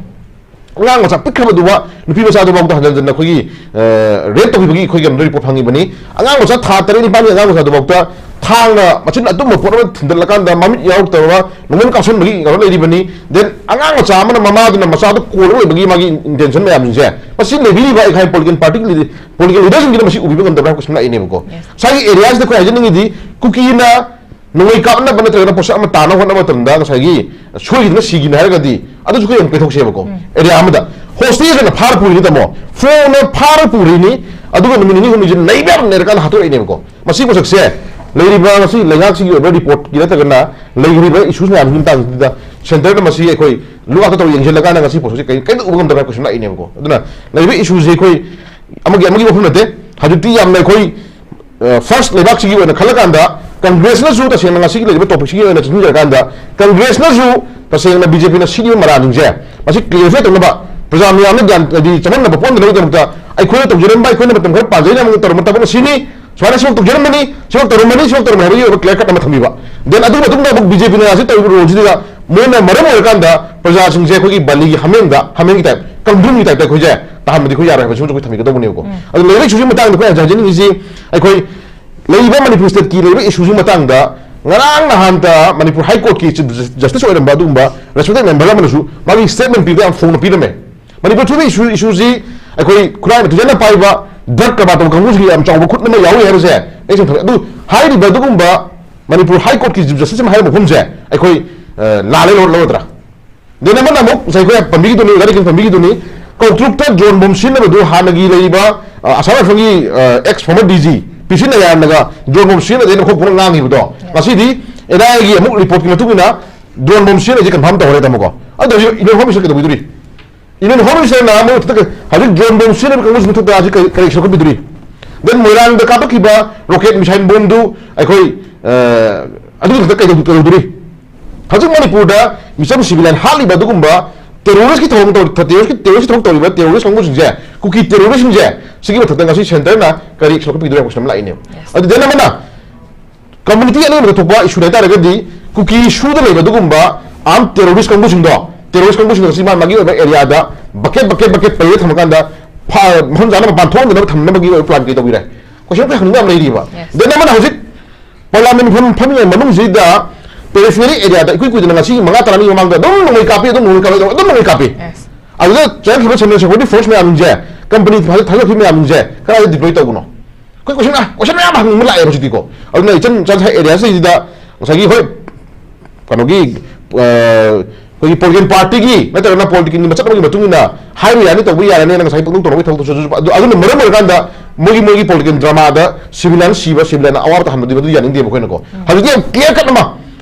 ꯑꯉꯥꯡ ꯃꯆꯥ ꯄꯤꯛꯈ꯭ꯔꯕꯗꯨꯕ, ꯅꯨꯄꯤ ꯃꯆꯥꯗꯨꯐꯥꯎꯗ ꯍꯟꯖꯟ ꯍꯟꯖꯟꯅ ꯑꯩꯈꯣꯏꯒꯤ, ꯑ, ꯔꯦꯞ ꯇꯧꯈꯤꯕꯒꯤ ꯑꯩꯈꯣꯏꯒꯤ ꯀꯩꯅꯣ ꯔꯤꯄꯣꯔꯠ ꯐꯪꯉꯤꯕꯅꯤ꯫ ꯑꯉꯥꯡ ꯃꯆꯥ ꯊꯥ ꯇꯔꯦꯠ ꯅꯤꯄꯥꯟꯒꯤ ꯑꯉꯥꯡ ꯃꯆꯥꯗꯨꯐꯥꯎꯗ ꯊꯥꯡꯅ ꯃꯆꯤꯟ ꯑꯇꯨꯝꯕ ꯄꯣꯠ ꯑꯃ ꯊꯤꯟꯗꯠꯂꯀꯥꯟꯗ ꯃꯃꯤꯠ ꯌꯥꯎꯔꯛꯇꯕ ꯅꯣꯡꯃꯩ ꯀꯥꯞꯁꯟꯕꯒꯤ ꯀꯩꯅꯣ ꯂꯩꯔꯤꯕꯅꯤ꯫ ꯗꯦꯟ ꯑꯉꯥꯡ ꯃꯆꯥ ꯑꯃꯅ ꯃꯃꯥꯗꯨꯅ ꯃꯆꯥꯗꯨ ꯀꯣꯜꯂꯒ ꯂꯩꯕꯒꯤ ꯃꯥꯒꯤ ꯏꯟꯇꯦꯟꯁꯟ ꯃꯌꯥꯝꯁꯤꯡꯁꯦ, ꯃꯁꯤ ꯂꯩꯕꯤꯔꯤꯕ ꯑꯩꯈꯣꯏ ꯄꯣꯂꯤꯇꯤꯀꯦꯜ ꯄꯥꯔꯇꯤꯒꯤ ꯂꯤꯗꯔ, ꯄꯣꯂꯤꯇꯤꯀꯦꯜ ꯂꯤꯗꯔꯁꯤꯡꯁꯤꯅ ꯃꯁꯤ ꯎꯕꯤꯕ ꯉꯝꯗꯕ꯭ꯔꯥ ꯍꯥꯏꯕ ꯀꯣꯏꯁꯟ ꯂꯥꯛꯏꯅꯦꯕꯀꯣ꯫ ꯉꯁꯥꯏꯒꯤ ꯑꯦꯔꯤꯌꯥꯁꯤꯗ ꯑꯩꯈꯣꯏ ꯍꯥꯏꯖꯅꯤꯡꯉꯤꯗꯤ, ꯀꯨꯀꯤꯅ ꯅꯣꯡꯃꯩ ꯀꯥꯞꯅꯕ ꯅꯠꯇ꯭ꯔꯒꯅ ꯄꯣꯠꯁꯛ ꯑꯃ ꯇꯥꯅꯕ ꯍꯣꯠꯅꯕ ꯃꯇꯝꯗ ꯉꯁꯥꯏꯒꯤ ꯁꯣꯏꯈꯤꯗꯅ ꯁꯤꯈꯤꯅꯤ ꯍꯥꯏꯔꯒꯗꯤ ꯑꯗꯨꯁꯨ ꯑꯩꯈꯣꯏ ꯑꯃꯨꯛ ꯄꯦꯟꯊꯣꯛꯁꯦꯕꯀꯣ꯫ ꯑꯦꯔꯤꯌꯥ ꯑꯃꯗ ꯍꯣꯁꯇꯦꯖ ꯑꯣꯏꯅ ꯐꯥꯔ ꯄꯨꯔꯤꯅꯤ, ꯇꯥꯃꯣ꯫ ꯐꯣꯟꯅ ꯐꯥꯔ ꯄꯨꯔꯤꯅꯤ, ꯑꯗꯨꯒ ꯅꯨꯃꯤꯠ ꯅꯤꯅꯤ ꯍꯨꯝꯅꯤꯁꯤ ꯂꯩꯕ ꯌꯥꯝ ꯂꯩꯔꯀꯥꯟꯗ ꯍꯥꯠꯇꯣꯔꯛꯏꯅꯦꯕꯀꯣ꯫ ꯃꯁꯤ ꯄꯣꯠꯁꯛꯁꯦ ꯂꯩꯔꯤꯕ ꯉꯁꯤ ꯂꯩꯉꯥꯛꯁꯤꯒꯤ ꯑꯣꯏꯕ ꯔꯤꯄꯣꯔꯠꯀꯤ ꯅꯠꯇ꯭ꯔꯒꯅ ꯂꯩꯔꯤꯕ ꯏꯁꯨꯁ ꯃꯌꯥꯝꯁꯤꯒꯤ ꯃꯇꯥꯡꯁꯤꯗ ꯁꯦꯟꯇꯔꯗ ꯃꯁꯤ ꯑꯩꯈꯣꯏ ꯂꯨꯛ ꯑꯥꯛꯇ ꯇꯧꯔ ꯌꯦꯡꯁꯤꯜꯂꯀꯥꯟꯗ ꯉꯁꯤ ꯄꯣꯠꯁꯛꯁꯦ ꯀꯩ-, ꯀꯩꯝꯇ ꯎꯕ ꯉꯝꯗꯕ ꯍꯥꯏꯕ ꯀꯣꯏꯁꯟ ꯂꯥꯛꯏꯅꯦꯕꯀꯣ꯫ ꯑꯗꯨꯅ ꯂꯩꯔꯤꯕ ꯏꯁꯨꯁꯦ ꯑꯩꯈꯣꯏ ꯑꯃꯒꯤ ꯑꯃꯒꯤ ꯋꯥꯐꯝ ꯅꯠꯇꯦ꯫ ꯍꯧꯖꯤꯛꯇꯤ ꯌꯥꯝꯅ ꯑꯩꯈꯣꯏ ꯐꯥꯔꯁ ꯂꯩꯕꯥꯛꯁꯤꯒꯤ ꯑꯣꯏꯅ ꯈꯜꯂꯀꯥꯟꯗ ꯀꯪꯒ꯭ꯔꯦꯁꯅꯁꯨ ꯇꯁꯦꯡꯅ ꯉꯁꯤꯒꯤ ꯂꯩꯔꯤꯕ ꯇꯣꯄꯤꯛꯁꯤꯒꯤ ꯑꯣꯏꯅ ꯆꯪꯁꯤꯟꯖꯔꯀꯥꯟꯗ ꯀꯪꯒ꯭ꯔꯦꯁꯅꯁꯨ ꯇꯁꯦꯡꯅ ꯕꯤ ꯖꯦ ꯄꯤꯅ ꯁꯤꯠꯂꯤꯕ ꯃꯔꯥꯜꯁꯤꯡꯁꯦ ꯃꯁꯤ ꯀ꯭ꯂꯤꯌꯥꯔꯤꯐꯥꯏ ꯇꯧꯅꯕ, ꯄ꯭ꯔꯖꯥ ꯃꯌꯥꯝꯅ ꯒ꯭ꯌꯥꯟ, ꯍꯥꯏꯗꯤ, ꯆꯃꯝꯅꯕ ꯄꯣꯛꯍꯟꯗꯅꯕꯒꯤꯗꯃꯛꯇ ꯑꯩꯈꯣꯏꯅ ꯇꯧꯖꯔꯝꯕ, ꯑꯩꯈꯣꯏꯅ ꯃꯇꯝ ꯈꯔ ꯄꯥꯟꯖꯩꯅ ꯑꯃꯨꯛ ꯇꯧꯔꯝꯕ ꯊꯕꯛ ꯑꯁꯤꯅꯤ, ꯁꯨꯃꯥꯏꯅ ꯁꯤꯃꯛ ꯇꯧꯖꯔꯝꯕꯅꯤ, ꯁꯤꯃꯛ ꯇꯧꯔꯝꯕꯅꯤ, ꯁꯤꯃꯛ ꯇꯧꯔꯝꯕꯅꯤ ꯍꯥꯏꯕꯒꯤ ꯑꯣꯏꯕ ꯀ꯭ꯂꯤꯌꯥꯔ ꯀꯠ ꯑꯃ ꯊꯝꯕꯤꯕ꯫ ꯗꯦꯟ ꯑꯗꯨꯒꯤ ꯃꯇꯨꯡꯗ ꯑꯃꯨꯛ ꯕꯤ ꯖꯦ ꯄꯤꯅ ꯉꯁꯤ ꯇꯧꯔꯤꯕ ꯔꯣꯜꯁꯤꯗ ꯃꯣꯏꯅ ꯃꯔꯝ ꯑꯣꯏꯔꯀꯥꯟꯗ ꯄ꯭ꯔꯖꯥꯁꯤꯡꯁꯦ ꯑꯩꯈꯣꯏꯒꯤ ꯕꯥꯂꯤꯒꯤ ꯍꯥꯃꯦꯡꯗ, ꯍꯥꯃꯦꯡꯒꯤ ꯇꯥꯏꯞ, ꯀꯪꯗ꯭ꯔꯨꯝꯒꯤ ꯇꯥꯏꯞꯇ ꯑꯩꯈꯣꯏꯁꯦ ꯇꯥꯍꯟꯕꯗꯤ ꯑꯩꯈꯣꯏ ꯌꯥꯔꯣꯏ ꯍꯥꯏꯕꯁꯤꯃꯁꯨ ꯑꯩꯈꯣꯏ ꯊꯝꯕꯤꯒꯗꯧꯕꯅꯦꯕꯀꯣ꯫ ꯑꯗꯨ ꯂꯩꯔꯤꯕ ꯏꯁꯨꯁꯤꯒꯤ ꯃꯇꯥꯡꯗ ꯑꯩꯈꯣꯏ ꯍꯧꯖꯤꯛ ꯍꯥꯏꯖꯅꯤꯡꯉꯤꯁꯤ, ꯑꯩꯈꯣꯏ ꯂꯩꯔꯤꯕ ꯃꯅꯤꯄꯨꯔ ꯁ꯭ꯇꯦꯠꯀꯤ ꯂꯩꯔꯤꯕ ꯏꯁꯨꯁꯤꯒꯤ ꯃꯇꯥꯡꯗ ꯉꯔꯥꯡ ꯅꯍꯥꯟꯗ ꯃꯅꯤꯄꯨꯔ ꯍꯥꯏ ꯀꯣꯔꯠꯀꯤ ꯆꯤꯐ ꯖꯁꯇꯤꯁ ꯑꯣꯏꯔꯝꯕ ꯑꯗꯨꯒꯨꯝꯕ ꯔꯦꯁꯄꯦꯛꯇꯦꯠ ꯃꯦꯝꯕꯔ ꯑꯃꯅꯁꯨ ꯃꯥꯒꯤ ꯁ꯭ꯇꯦꯠꯃꯦꯟ ꯄꯤꯕꯗ ꯌꯥꯝ ꯐꯣꯡꯅ ꯄꯤꯔꯝꯃꯦ꯫ ꯃꯅꯤꯄꯨꯔ ꯊꯣꯛꯏꯕ ꯏꯁꯨ, ꯏꯁꯨꯁꯤ ꯑꯩꯈꯣꯏ ꯈꯨꯔꯥꯏ ꯃꯊꯨꯖꯅ ꯄꯥꯏꯕ ꯗ꯭ꯔꯒ ꯀꯔꯕꯥꯔ ꯇꯧꯕ ꯀꯥꯡꯕꯨꯁꯤꯒꯤ ꯌꯥꯝ ꯆꯥꯎꯕ ꯈꯨꯠ ꯑꯃ ꯌꯥꯎꯔꯤ ꯍꯥꯏꯕꯁꯦ ꯑꯩ ꯁꯨꯝ ꯊꯝꯖꯒꯦ꯫ ꯑꯗꯨ ꯍꯥꯏꯔꯤꯕ ꯑꯗꯨꯒꯨꯝꯕ ꯃꯅꯤꯄꯨꯔ ꯍꯥꯏ ꯀꯣꯔꯠꯀꯤ ꯆꯤꯐ ꯖꯁꯇꯤꯁ ꯑꯃ ꯍꯥꯏꯔꯝꯕ ꯃꯐꯝꯁꯦ ꯑꯩꯈꯣꯏ, ꯑ, ꯂꯥꯜꯂꯦ ꯂꯧ-, ꯂꯧꯔꯗ꯭ꯔꯥ? ꯗꯦꯟ ꯑꯃꯅ ꯑꯃꯨꯛ ꯉꯁꯥꯏ ꯑꯩꯈꯣꯏ ꯄꯟꯕꯤꯈꯤꯗꯨꯅꯤ, ꯒꯥꯔꯤ ꯄꯟꯕꯤꯈꯤꯗꯨꯅꯤ, ꯀꯧꯇ꯭ꯔꯨꯛꯇ ꯗ꯭ꯔꯣꯟ ꯕꯣꯝ ꯁꯤꯖꯤꯟꯅꯕꯗꯨ ꯍꯥꯟꯅꯒꯤ ꯂꯩꯔꯤꯕ, ꯑ, ꯑꯁꯥꯝ ꯔꯥꯏꯐꯜꯒꯤ, ꯑ, X former D G P ꯁꯤ ꯅꯥꯌꯥꯔꯅꯒ ꯗ꯭ꯔꯣꯟ ꯕꯣꯝ ꯁꯤꯖꯤꯟꯅꯗꯦꯅ ꯑꯩꯈꯣꯏ ꯄꯨꯝꯅ ꯉꯥꯡꯉꯤꯕꯗꯣ, ꯉꯁꯤꯗꯤ ꯑꯦꯟ ꯑꯥꯏ ꯑꯦꯒꯤ ꯑꯃꯨꯛ ꯔꯤꯄꯣꯔꯠꯀꯤ ꯃꯇꯨꯡ ꯏꯟꯅ ꯗ꯭ꯔꯣꯟ ꯕꯣꯝ ꯁꯤꯖꯤꯟꯅꯩꯁꯦ ꯀꯟꯐꯥꯔꯝ ꯇꯧꯔꯦ, ꯇꯥꯃꯣꯀꯣ꯫ ꯑꯗꯨ ꯍꯧꯖꯤꯛ ꯏꯟꯐꯣꯔꯃꯦꯁꯟ ꯀꯩꯗꯧꯕꯤꯗꯣꯔꯤ? Indian Home Minister ꯅ ꯃꯣꯏ ꯃꯊꯛꯇ ꯀꯩ-, ꯍꯧꯖꯤꯛ drone bomb ꯁꯤꯖꯤꯟꯅꯕ ꯀꯥꯡꯕꯨꯁꯤꯡ ꯃꯊꯛꯇ ꯍꯧꯖꯤꯛ ꯀꯔꯤ, ꯀꯔꯤ action ꯂꯧꯈꯠꯄꯤꯗꯣꯔꯤ? Then ꯃꯣꯏꯔꯥꯡꯗ ꯀꯥꯞꯄꯛꯈꯤꯕ rocket missile bomb ꯗꯨ ꯑꯩꯈꯣꯏ, ꯑ, ꯑꯗꯨꯒꯤ ꯃꯊꯛꯇ ꯀꯩꯗꯧ-, ꯀꯩꯗꯧꯗꯣꯔꯤ? ꯍꯧꯖꯤꯛ ꯃꯅꯤꯄꯨꯔꯗ ꯃꯤꯆꯝ civilian ꯍꯥꯠꯂꯤꯕ ꯑꯗꯨꯒꯨꯝꯕ terrorist ꯀꯤ ꯊꯧꯔꯝ ꯇꯧ-, terrorist ꯀꯤ, terrorist ꯀꯤ ꯊꯕꯛ ꯇꯧꯔꯤꯕ terrorist ꯀꯥꯡꯕꯨꯁꯤꯡꯁꯦ, ꯀꯨꯀꯤ terrorist ꯁꯤꯡꯁꯦ, ꯁꯤꯒꯤ ꯃꯊꯛꯇ ꯉꯁꯤ centre ꯅ ꯀꯔꯤ action ꯂꯧꯈꯠꯄꯤꯗꯣꯔꯤ ꯍꯥꯏꯕ question ꯑꯃ ꯂꯥꯛꯏꯅꯦ꯫ Yes. ꯑꯗꯨ then ꯑꯃꯅ, community ꯑꯅꯤꯃꯛꯇ ꯊꯣꯛꯄ issue ꯍꯥꯏꯇꯥꯔꯒꯗꯤ, ꯀꯨꯀꯤ ꯁꯨꯗ ꯂꯩꯕ ꯑꯗꯨꯒꯨꯝꯕ armed terrorist ꯀꯥꯡꯕꯨꯁꯤꯡꯗꯣ, terrorist ꯀꯥꯡꯕꯨꯁꯤꯡꯗꯣ ꯉꯁꯤ ꯃꯥ ꯃꯥꯒꯤ ꯑꯣꯏꯕ area ꯗ bucket, bucket, bucket ꯄꯩꯔ ꯊꯝꯃꯀꯥꯟꯗ ꯐꯥ-, ꯃꯐꯝ ꯆꯥꯅ ꯃꯄꯥꯟ ꯊꯣꯛꯍꯟꯗꯅꯕ ꯊꯝꯅꯕꯒꯤ ꯑꯣꯏꯕ plan ꯀꯩ ꯇꯧꯕꯤꯔꯦ? Question ꯀꯌꯥ ꯍꯪꯅꯤꯡꯕ ꯌꯥꯝ ꯂꯩꯔꯤꯕ꯫ Yes. Then ꯑꯃꯅ ꯍꯧꯖꯤꯛ parliament ꯐꯝ-, ꯐꯝꯃꯤꯉꯩ ꯃꯅꯨꯡꯁꯤꯗ periphery area ꯗ ꯏꯀꯨꯏ ꯀꯨꯏꯗꯅ ꯉꯁꯤ ꯃꯉꯥ ꯇꯔꯥꯅꯤ ꯃꯃꯥꯡꯗ ꯑꯗꯨꯝ ꯅꯣꯡꯃꯩ ꯀꯥꯞꯄꯤ, ꯑꯗꯨꯝ ꯅꯣꯡꯃꯩ ꯀꯥꯞꯄꯤ, ꯑꯗꯨꯝ ꯅꯣꯡꯃꯩ ꯀꯥꯞꯄꯤ꯫ Yes. ꯑꯗꯨꯗ Central Security Force ꯃꯌꯥꯝꯁꯦ, company ꯊꯥꯗꯣꯛ-, ꯊꯥꯗꯣꯛꯈꯤꯕ ꯃꯌꯥꯝꯁꯦ ꯀꯗꯥꯏꯗ deploy ꯇꯧꯕꯅꯣ? ꯑꯩꯈꯣꯏ question, ꯑ, question ꯃꯌꯥꯝ ꯍꯪꯕ ꯂꯥꯛꯑꯦꯕ ꯍꯧꯖꯤꯛꯇꯤꯀꯣ꯫ ꯑꯗꯨꯅ ꯏꯆꯟ ꯆꯟ ꯁꯥꯏ area ꯁꯤꯗ ꯉꯁꯥꯏꯒꯤ, ꯍꯣꯏ, ꯀꯩꯅꯣꯒꯤ, ꯑ, ꯑꯩꯈꯣꯏꯒꯤ political party ꯒꯤ ꯅꯠꯇ꯭ꯔꯒꯅ political ꯒꯤ ꯃꯆꯠ ꯑꯃꯒꯤ ꯃꯇꯨꯡ ꯏꯟꯅ ꯍꯥꯏꯕ ꯌꯥꯅꯤ, ꯇꯧꯕ ꯌꯥꯔꯅꯤꯅ ꯉꯁꯥꯏ ꯄꯪꯇꯧ ꯇꯧꯅꯕꯒꯤ ꯊꯕꯛꯇꯨꯁꯨ ꯑꯗꯨ, ꯑꯗꯨꯅ ꯃꯔꯝ ꯑꯣꯏꯔꯀꯥꯟꯗ ꯃꯣꯏꯒꯤ, ꯃꯣꯏꯒꯤ political drama ꯗ civilian ꯁꯤꯕ, civilian ꯑꯋꯥꯕ ꯇꯥꯍꯟꯕꯗꯨ ꯃꯗꯨ ꯌꯥꯅꯤꯡꯗꯦꯕ ꯑꯩꯈꯣꯏꯅꯀꯣ꯫ ꯎꯝ꯫ ꯍꯧꯖꯤꯛꯇꯤ ꯌꯥꯝ clear cut ꯑꯃ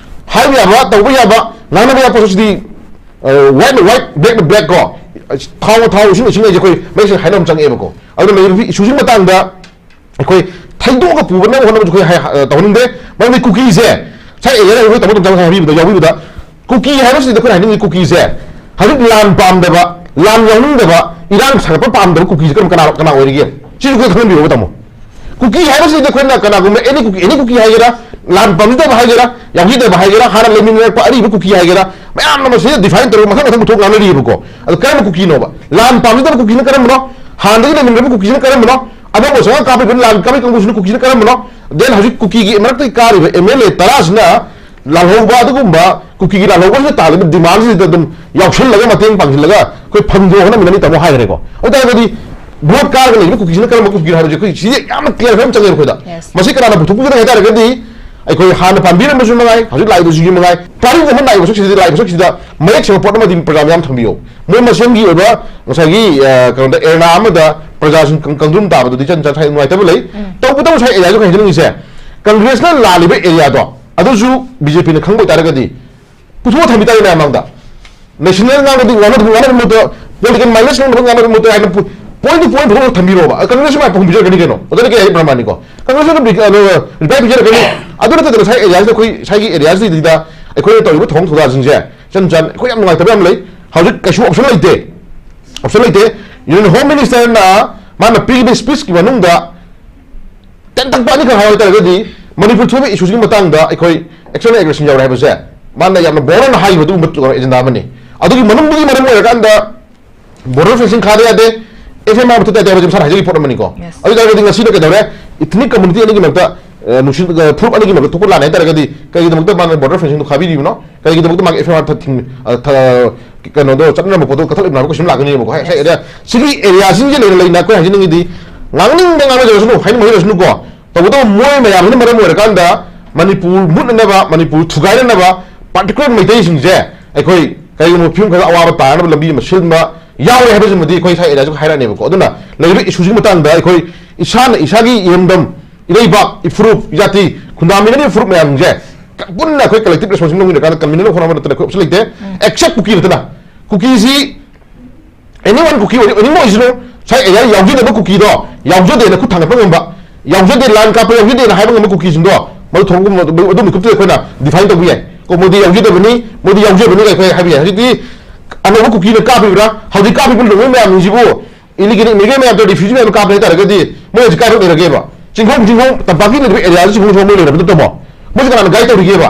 ꯍꯥꯏꯕ ꯌꯥꯕ, ꯇꯧꯕ ꯌꯥꯕ, ꯉꯥꯡꯅꯕ ꯌꯥꯕ ꯄꯣꯠꯁꯛꯁꯤꯗꯤ, ꯑ, white ꯅ white, black ꯅ black ꯀꯣ, ꯊꯥꯎ ꯅ ꯊꯥꯎ, ꯏꯁꯤꯡ ꯅ ꯏꯁꯤꯡ ꯍꯥꯏꯁꯦ ꯑꯩꯈꯣꯏ ꯃꯌꯦꯛ ꯁꯦꯡꯅ ꯍꯥꯏꯅꯕ ꯑꯃ ꯆꯪꯉꯛꯑꯦꯕꯀꯣ꯫ ꯑꯗꯨꯅ ꯂꯩꯔꯤꯕ issue ꯁꯤꯒꯤ ꯃꯇꯥꯡꯗ ꯑꯩꯈꯣꯏ ꯊꯩꯗꯣꯛꯑꯒ ꯄꯨꯕꯅꯕ ꯍꯣꯠꯅꯕꯁꯨ ꯑꯩꯈꯣꯏ ꯍꯥꯏ-, ꯑ, ꯇꯧꯍꯟꯅꯤꯡꯗꯦ꯫ ꯃꯔꯝꯗꯤ ꯀꯨꯀꯤꯁꯦ ꯉꯁꯥꯏ area ꯗ ꯑꯩꯈꯣꯏ ꯇꯥꯃꯣ ꯇꯣꯝꯆꯥꯅ ꯍꯥꯏꯕꯤꯕꯗ, ꯌꯥꯎꯕꯤꯕꯗ, ꯀꯨꯀꯤ ꯍꯥꯏꯕꯁꯤꯗꯤ ꯑꯩꯈꯣꯏꯅ ꯍꯥꯏꯅꯤꯡꯉꯤ ꯀꯨꯀꯤꯁꯦ ꯍꯧꯖꯤꯛ ꯂꯥꯟ ꯄꯥꯝꯗꯕ, ꯂꯥꯟ ꯌꯥꯎꯅꯤꯡꯗꯕ, ꯏꯔꯥꯡ ꯁꯥꯒꯠꯄ ꯄꯥꯝꯗꯕ ꯀꯨꯀꯤꯁꯦ ꯀꯔꯝ-, ꯀꯅꯥ, ꯀꯅꯥ ꯑꯣꯏꯔꯤꯒꯦ? ꯁꯤꯁꯨ ꯑꯩꯈꯣꯏ ꯈꯪꯍꯟꯕꯤꯌꯣꯕ, ꯇꯥꯃꯣ꯫ ꯀꯨꯀꯤ ꯍꯥꯏꯕꯁꯤꯗꯤ ꯑꯩꯈꯣꯏꯅ ꯀꯅꯥꯒꯨꯝꯕ any ꯀꯨꯀꯤ, any ꯀꯨꯀꯤ ꯍꯥꯏꯒꯦꯔꯥ, ꯂꯥꯟ ꯄꯥꯝꯖꯗꯕ ꯍꯥꯏꯒꯦꯔꯥ, ꯌꯥꯎꯕꯤꯗꯕ ꯍꯥꯏꯒꯦꯔꯥ, ꯍꯥꯟꯅ ꯂꯩꯃꯤꯟꯅꯔꯛꯄ ꯑꯔꯤꯕ ꯀꯨꯀꯤ ꯍꯥꯏꯒꯦꯔꯥ, ꯃꯌꯥꯝ ꯑꯃ ꯁꯤꯗ define ꯇꯧꯔꯒ ꯃꯊꯪ ꯃꯊꯪ ꯄꯨꯊꯣꯛ ꯉꯥꯡꯅꯔꯤꯕꯀꯣ꯫ ꯑꯗꯣ ꯀꯔꯝꯕ ꯀꯨꯀꯤꯅꯣꯕ? ꯂꯥꯟ ꯄꯥꯝꯖꯗꯕ ꯀꯨꯀꯤꯅ ꯀꯔꯝꯕꯅꯣ? ꯍꯥꯟꯅꯗꯒꯤ ꯂꯩꯃꯤꯟꯅꯔꯛꯄ ꯀꯨꯀꯤꯁꯤꯅ ꯀꯔꯝꯕꯅꯣ? ꯑꯅꯧꯕ ꯆꯪꯉꯛ ꯀꯥꯞꯄꯤꯕ ꯂꯥꯟ ꯀꯥꯞꯄꯤ ꯀꯥꯡꯕꯨꯁꯤꯅ ꯀꯨꯀꯤꯁꯤꯅ ꯀꯔꯝꯕꯅꯣ? Then ꯍꯧꯖꯤꯛ ꯀꯨꯀꯤꯒꯤ ꯃꯔꯛꯇꯒꯤ ꯀꯥꯔꯤꯕ M L A ꯇꯔꯥꯁꯤꯅ ꯂꯥꯜꯍꯧꯕ ꯑꯗꯨꯒꯨꯝꯕ ꯀꯨꯀꯤꯒꯤ ꯂꯥꯜꯍꯧꯕꯁꯤꯅ ꯇꯥꯜꯂꯤꯕ demand ꯁꯤꯗ ꯑꯗꯨꯝ ꯌꯥꯎꯁꯜꯂꯒ, ꯃꯇꯦꯡ ꯄꯥꯡꯁꯤꯜꯂꯒ ꯑꯩꯈꯣꯏ ꯐꯪꯗꯣꯛꯅꯕ ꯃꯤꯅꯅꯤ ꯇꯥꯃꯣ ꯍꯥꯏꯈ꯭ꯔꯦꯀꯣ꯫ ꯑꯗꯨ ꯑꯣꯏꯇꯥꯔꯒꯗꯤ vote ꯀꯥꯔꯒ ꯂꯩꯔꯤꯕ ꯀꯨꯀꯤꯁꯤꯅ ꯀꯔꯝꯕ ꯀꯨꯀꯤꯅꯣ ꯍꯥꯏꯕꯁꯦ ꯑꯩꯈꯣꯏ ꯁꯤꯁꯦ ꯌꯥꯝꯅ clear ꯈꯔ ꯑꯃ ꯆꯪꯉꯦꯕ ꯑꯩꯈꯣꯏꯗ꯫ Yes. ꯃꯁꯤ ꯀꯅꯥꯅ ꯄꯨꯊꯣꯛꯄꯤꯒꯗꯒꯦ ꯍꯥꯏ ꯇꯥꯔꯒꯗꯤ, ꯑꯩꯈꯣꯏ ꯍꯥꯟꯅ ꯄꯥꯝꯕꯤꯔꯝꯕꯁꯨ ꯃꯉꯥꯏ, ꯍꯧꯖꯤꯛ ꯂꯥꯛꯏꯕꯁꯤꯒꯤ ꯃꯉꯥꯏ, ꯄꯥꯔꯤ ꯑꯃ ꯂꯥꯛꯏꯕ ꯁꯛꯁꯤꯗ, ꯂꯥꯛꯏꯕ ꯁꯛꯁꯤꯗ ꯃꯌꯦꯛ ꯁꯦꯡꯕ ꯄꯣꯠ ꯑꯃꯗꯤ ꯄ꯭ꯔꯖꯥ ꯃꯌꯥꯝ ꯊꯝꯕꯤꯌꯨ꯫ ꯃꯣꯏ ꯃꯁꯦꯟꯒꯤ ꯑꯣꯏꯕ ꯉꯁꯥꯏꯒꯤ, ꯑ, ꯀꯩꯅꯣꯗ ꯑꯦꯔꯅꯥ ꯑꯃꯗ ꯄ꯭ꯔꯖꯥꯁꯤꯡ ꯀꯪ-, ꯀꯪꯗ꯭ꯔꯨꯝ ꯇꯥꯕꯗꯨꯗꯤ ꯆꯟ-, ꯆꯟ-, ꯅꯨꯡꯉꯥꯏꯇꯕ ꯂꯩ꯫ ꯎꯝ꯫ ꯇꯧꯕꯇꯕꯨ ꯉꯁꯥꯏ ꯑꯦꯔꯤꯌꯥꯁꯨ ꯀꯩ ꯍꯥꯏꯖꯅꯤꯡꯉꯤꯁꯦ, ꯀꯪꯒ꯭ꯔꯦꯁꯅ ꯂꯥꯜꯂꯤꯕ ꯑꯦꯔꯤꯌꯥꯗꯣ ꯑꯗꯨꯁꯨ ꯕꯤ ꯖꯦ ꯄꯤꯅ ꯈꯪꯕ ꯑꯣꯏꯇꯥꯔꯒꯗꯤ ꯄꯨꯊꯣꯛꯑ ꯊꯝꯕꯤ ꯇꯥꯔꯦ ꯃꯌꯥꯝ ꯃꯥꯡꯗ꯫ National ꯉꯥꯡꯕꯗꯤ ꯉꯥꯡꯅ-, ꯉꯥꯡꯅꯕ ꯃꯍꯨꯠꯇ ꯄꯣꯂꯤꯇꯤꯀꯦꯜ ꯃꯥꯏꯂꯦꯖ ꯂꯧꯅꯕ ꯉꯥꯡꯅꯕ ꯃꯇꯝ ꯍꯥꯏꯅ ꯄꯣꯏꯟ ꯇꯨ ꯄꯣꯏꯟ ꯐꯖꯅ ꯊꯝꯕꯤꯔꯣꯕ꯫ ꯀꯪꯒ꯭ꯔꯦꯁꯁꯨ ꯃꯥꯏ ꯄꯥꯛꯍꯟꯕꯤꯖꯔꯛꯀꯅꯤ ꯀꯩꯅꯣ꯫ ꯑꯗꯨꯗꯤ ꯀꯩ ꯍꯥꯏ ꯄ꯭ꯔꯃꯥꯟꯅꯤꯀꯣ? ꯀꯪꯒ꯭ꯔꯦꯁꯅ ꯔꯤꯄ꯭ꯂꯥꯏ ꯄꯤꯖꯔꯛꯀꯅꯤ꯫ ꯑꯗꯨ ꯅꯠꯇꯗꯅ ꯉꯁꯥꯏ ꯑꯦꯔꯤꯌꯥꯁꯤꯗ ꯑꯩꯈꯣꯏ ꯉꯁꯥꯏꯒꯤ ꯑꯦꯔꯤꯌꯥꯁꯤꯗ ꯑꯩꯈꯣꯏꯅ ꯇꯧꯔꯤꯕ ꯊꯧꯔꯝ ꯊꯧꯗꯥꯁꯤꯡꯁꯦ ꯏꯆꯝ ꯆꯝ ꯑꯩꯈꯣꯏ ꯌꯥꯝ ꯅꯨꯡꯉꯥꯏꯇꯕ ꯌꯥꯝ ꯂꯩ꯫ ꯍꯧꯖꯤꯛ ꯀꯩꯁꯨ ꯑꯣꯞꯁꯟ ꯂꯩꯇꯦ꯫ ꯑꯣꯞꯁꯟ ꯂꯩꯇꯦ꯫ ꯌꯨꯅꯤꯌꯟ ꯍꯣꯝ ꯃꯤꯅꯤꯁꯇꯔꯅ ꯃꯥꯅ ꯄꯤꯔꯤꯕ ꯁ꯭ꯄꯤꯆꯀꯤ ꯃꯅꯨꯡꯗ ꯇꯦꯟꯇꯛꯄ ꯑꯅꯤꯈꯛ ꯍꯥꯏꯌꯨ ꯍꯥꯏꯇꯥꯔꯒꯗꯤ, ꯃꯅꯤꯄꯨꯔ ꯊꯣꯛꯏꯕ ꯏꯁꯨꯁꯤꯒꯤ ꯃꯇꯥꯡꯗ ꯑꯩꯈꯣꯏ ꯑꯦꯛꯁꯇꯔꯅꯦꯜ ꯑꯦꯒ꯭ꯔꯦꯁꯟ ꯌꯥꯎꯔꯦ ꯍꯥꯏꯕꯁꯦ ꯃꯥꯅ ꯌꯥꯝꯅ ꯕꯣꯜꯗ ꯍꯥꯏꯈꯤꯕ ꯑꯗꯨꯒꯨꯝꯕ ꯑꯦꯖꯦꯟꯗꯥ ꯑꯃꯅꯤ꯫ ꯑꯗꯨꯒꯤ ꯃꯅꯨꯡꯗꯨꯒꯤ ꯃꯔꯝ ꯑꯣꯏꯔꯀꯥꯟꯗ ꯕꯣꯔꯗꯔ ꯐꯦꯟꯁꯤꯡ ꯈꯥꯗ ꯌꯥꯗꯦ, ꯑꯦꯐ ꯑꯦꯝ ꯑꯥꯔ ꯃꯊꯧ ꯇꯥꯏ ꯍꯥꯏꯕꯁꯦ ꯃꯁꯥꯅ ꯍꯥꯏꯖꯈꯤꯕ ꯄꯣꯠ ꯑꯃꯅꯤꯀꯣ꯫ Yes. ꯑꯗꯨ ꯑꯣꯏꯇꯥꯔꯒꯗꯤ ꯉꯁꯤꯗ ꯀꯩꯗꯧꯔꯦ? ꯏꯊꯅꯤꯛ ꯀꯝꯃꯨꯅꯤꯇꯤ ꯑꯅꯤꯒꯤ ꯃꯔꯛꯇ, ꯑ, ꯅꯨꯡꯁꯤꯠ, ꯑ, ꯐꯨꯔꯨꯞ ꯑꯅꯤꯒꯤ ꯃꯔꯛꯇ ꯊꯣꯛꯄ ꯂꯥꯟꯅꯩ ꯍꯥꯏꯇꯥꯔꯒꯗꯤ ꯀꯩꯒꯤꯗꯃꯛꯇ ꯃꯥꯅ ꯕꯣꯔꯗꯔ ꯐꯦꯟꯁꯤꯡꯗꯣ ꯈꯥꯕꯤꯔꯤꯕꯅꯣ? ꯀꯩꯒꯤꯗꯃꯛꯇ ꯃꯥꯒꯤ ꯑꯦꯐ ꯑꯥꯏ ꯑꯥꯔ ꯊꯤꯡ-, ꯑ, ꯊ-, ꯀꯩꯅꯣꯗꯣ ꯆꯠꯅꯔꯝꯕ ꯄꯣꯠꯇꯣ ꯀꯛꯊꯠꯂꯤꯕꯅꯣ ꯍꯥꯏꯕ ꯀꯣꯏꯁꯟ ꯂꯥꯛꯀꯅꯦꯕꯀꯣ꯫ ꯍꯥꯏ-, ꯉꯁꯥꯏ ꯑꯦꯔꯤꯌꯥ ꯁꯤꯒꯤ ꯑꯦꯔꯤꯌꯥꯁꯤꯡꯁꯦ ꯂꯩꯅ ꯂꯩꯅ ꯑꯩꯈꯣꯏ ꯍꯥꯏꯖꯅꯤꯡꯉꯤꯗꯤ ꯉꯥꯡꯅꯤꯡꯕ ꯉꯥꯡꯅꯖꯔꯁꯅꯨ, ꯍꯥꯏꯅꯤꯡꯕ ꯍꯥꯏꯖꯔꯁꯅꯨꯀꯣ꯫ ꯇꯧꯕꯇꯕꯨ ꯃꯣꯏ ꯃꯌꯥꯝꯁꯤꯅ ꯃꯔꯝ ꯑꯣꯏꯔꯀꯥꯟꯗ ꯃꯅꯤꯄꯨꯔ ꯃꯨꯠꯅꯅꯕ, ꯃꯅꯤꯄꯨꯔ ꯊꯨꯒꯥꯏꯅꯅꯕ, ꯄꯥꯔꯇꯤꯀꯨꯂꯔ ꯃꯩꯇꯩꯁꯤꯡꯁꯦ ꯑꯩꯈꯣꯏ ꯀꯔꯤꯒꯨꯝꯕ ꯐꯤꯕꯝ ꯈꯔꯗ ꯑꯋꯥꯕ ꯇꯥꯅꯕ ꯂꯝꯕꯤ ꯑꯃ ꯁꯤꯟꯕ ꯌꯥꯎꯔꯦ ꯍꯥꯏꯕꯁꯤꯃꯗꯤ ꯑꯩꯈꯣꯏ ꯁ꯭ꯋꯥꯏ ꯑꯦꯔꯤꯌꯥꯁꯤꯕꯨ ꯍꯥꯏꯔꯛꯑꯅꯦꯕꯀꯣ꯫ ꯑꯗꯨꯅ ꯂꯩꯔꯤꯕ ꯏꯁꯨꯁꯤꯒꯤ ꯃꯇꯥꯡꯗ ꯑꯩꯈꯣꯏ ꯏꯁꯥꯅ ꯏꯁꯥꯒꯤ ꯏꯔꯝꯗꯝ, ꯏꯔꯩꯕꯥꯛ, ꯏꯐꯨꯔꯨꯞ, ꯏꯖꯥꯇꯤ, ꯈꯨꯟꯗꯥꯃꯤꯟꯅꯔꯤꯕ ꯐꯨꯔꯨꯞ ꯃꯌꯥꯝꯁꯦ ꯄꯨꯟꯅ ꯑꯩꯈꯣꯏ ꯀꯂꯦꯛꯇꯤꯚ ꯔꯦꯁꯄꯣꯟꯁꯤꯕꯤꯂꯤꯇꯤ ꯂꯧꯃꯤꯟꯅꯔꯀꯥꯟꯗ ꯀꯟꯃꯤꯟꯅꯔꯒ ꯍꯣꯠꯅꯕ ꯅꯠꯇꯅ ꯑꯩꯈꯣꯏ ꯑꯣꯞꯁꯟ ꯂꯩꯇꯦ꯫ ꯑꯦꯛꯁꯦꯞ ꯀꯨꯀꯤ ꯅꯠꯇꯅ꯫ ꯀꯨꯀꯤꯁꯤ ꯑꯦꯅꯤ ꯋꯥꯟ ꯀꯨꯀꯤ ꯑꯣꯏ-, ꯑꯣꯏꯅꯤꯡꯕ ꯑꯣꯏꯁꯅꯨ, ꯁ꯭ꯋꯥꯏ ꯑꯦꯔꯤꯌꯥ ꯌꯥꯎꯖꯗꯕ ꯀꯨꯀꯤꯗꯣ ꯌꯥꯎꯖꯗꯦꯅ ꯈꯨꯠ ꯊꯥꯡꯒꯠꯄ ꯉꯝꯕ, ꯌꯥꯎꯖꯗꯦ, ꯂꯥꯟ ꯀꯥꯞꯄ ꯌꯥꯎꯖꯗꯦꯅ ꯍꯥꯏꯕ ꯉꯝꯕ ꯀꯨꯀꯤꯁꯤꯡꯗꯣ ꯃꯗꯨ ꯊꯣꯡꯕ ꯑꯗꯨ ꯃꯤꯀꯨꯞꯇꯨꯗ ꯑꯩꯈꯣꯏꯅ ꯗꯤꯐꯥꯏꯟ ꯇꯧꯕ ꯌꯥꯏ꯫ ꯀꯣ, ꯃꯣꯏꯗꯤ ꯌꯥꯎꯖꯗꯕꯅꯤ, ꯃꯣꯏꯗꯤ ꯌꯥꯎꯖꯕꯅꯤ ꯀꯥꯏ ꯑꯩꯈꯣꯏ ꯍꯥꯏꯕ ꯌꯥꯏ꯫ ꯍꯧꯖꯤꯛꯇꯤ ꯑꯅꯧꯕ ꯀꯨꯀꯤꯅ ꯀꯥꯞꯄꯤꯕ꯭ꯔꯥ, ꯍꯧꯖꯤꯛ ꯀꯥꯞꯄꯤꯕ ꯂꯣꯏꯕ ꯃꯌꯥꯝꯁꯤꯕꯨ ꯏꯂꯤꯒꯦꯜ ꯏꯃꯤꯒ꯭ꯔꯦꯟ ꯃꯌꯥꯝꯗꯣ ꯔꯤꯐ꯭ꯌꯨꯖꯤ ꯃꯌꯥꯝ ꯀꯥꯞꯄ ꯍꯥꯏꯇꯥꯔꯒꯗꯤ ꯃꯣꯏ ꯍꯧꯖꯤꯛ ꯀꯥꯏꯗ ꯂꯩꯔꯒꯦꯕ? ꯆꯤꯡꯈꯣꯡ, ꯆꯤꯡꯈꯣꯡ ꯇꯝꯄꯥꯛꯀꯤ ꯂꯩꯔꯤꯕ ꯑꯦꯔꯤꯌꯥꯁꯤ ꯆꯤꯡꯈꯣꯡ ꯆꯤꯡꯈꯣꯡ ꯃꯣꯏ ꯂꯩꯔꯕ ꯅꯠꯇ꯭ꯔꯣ? ꯃꯣꯏꯁꯦ ꯀꯅꯥꯅ ꯒꯥꯏꯗ ꯇꯧꯔꯤꯒꯦꯕ?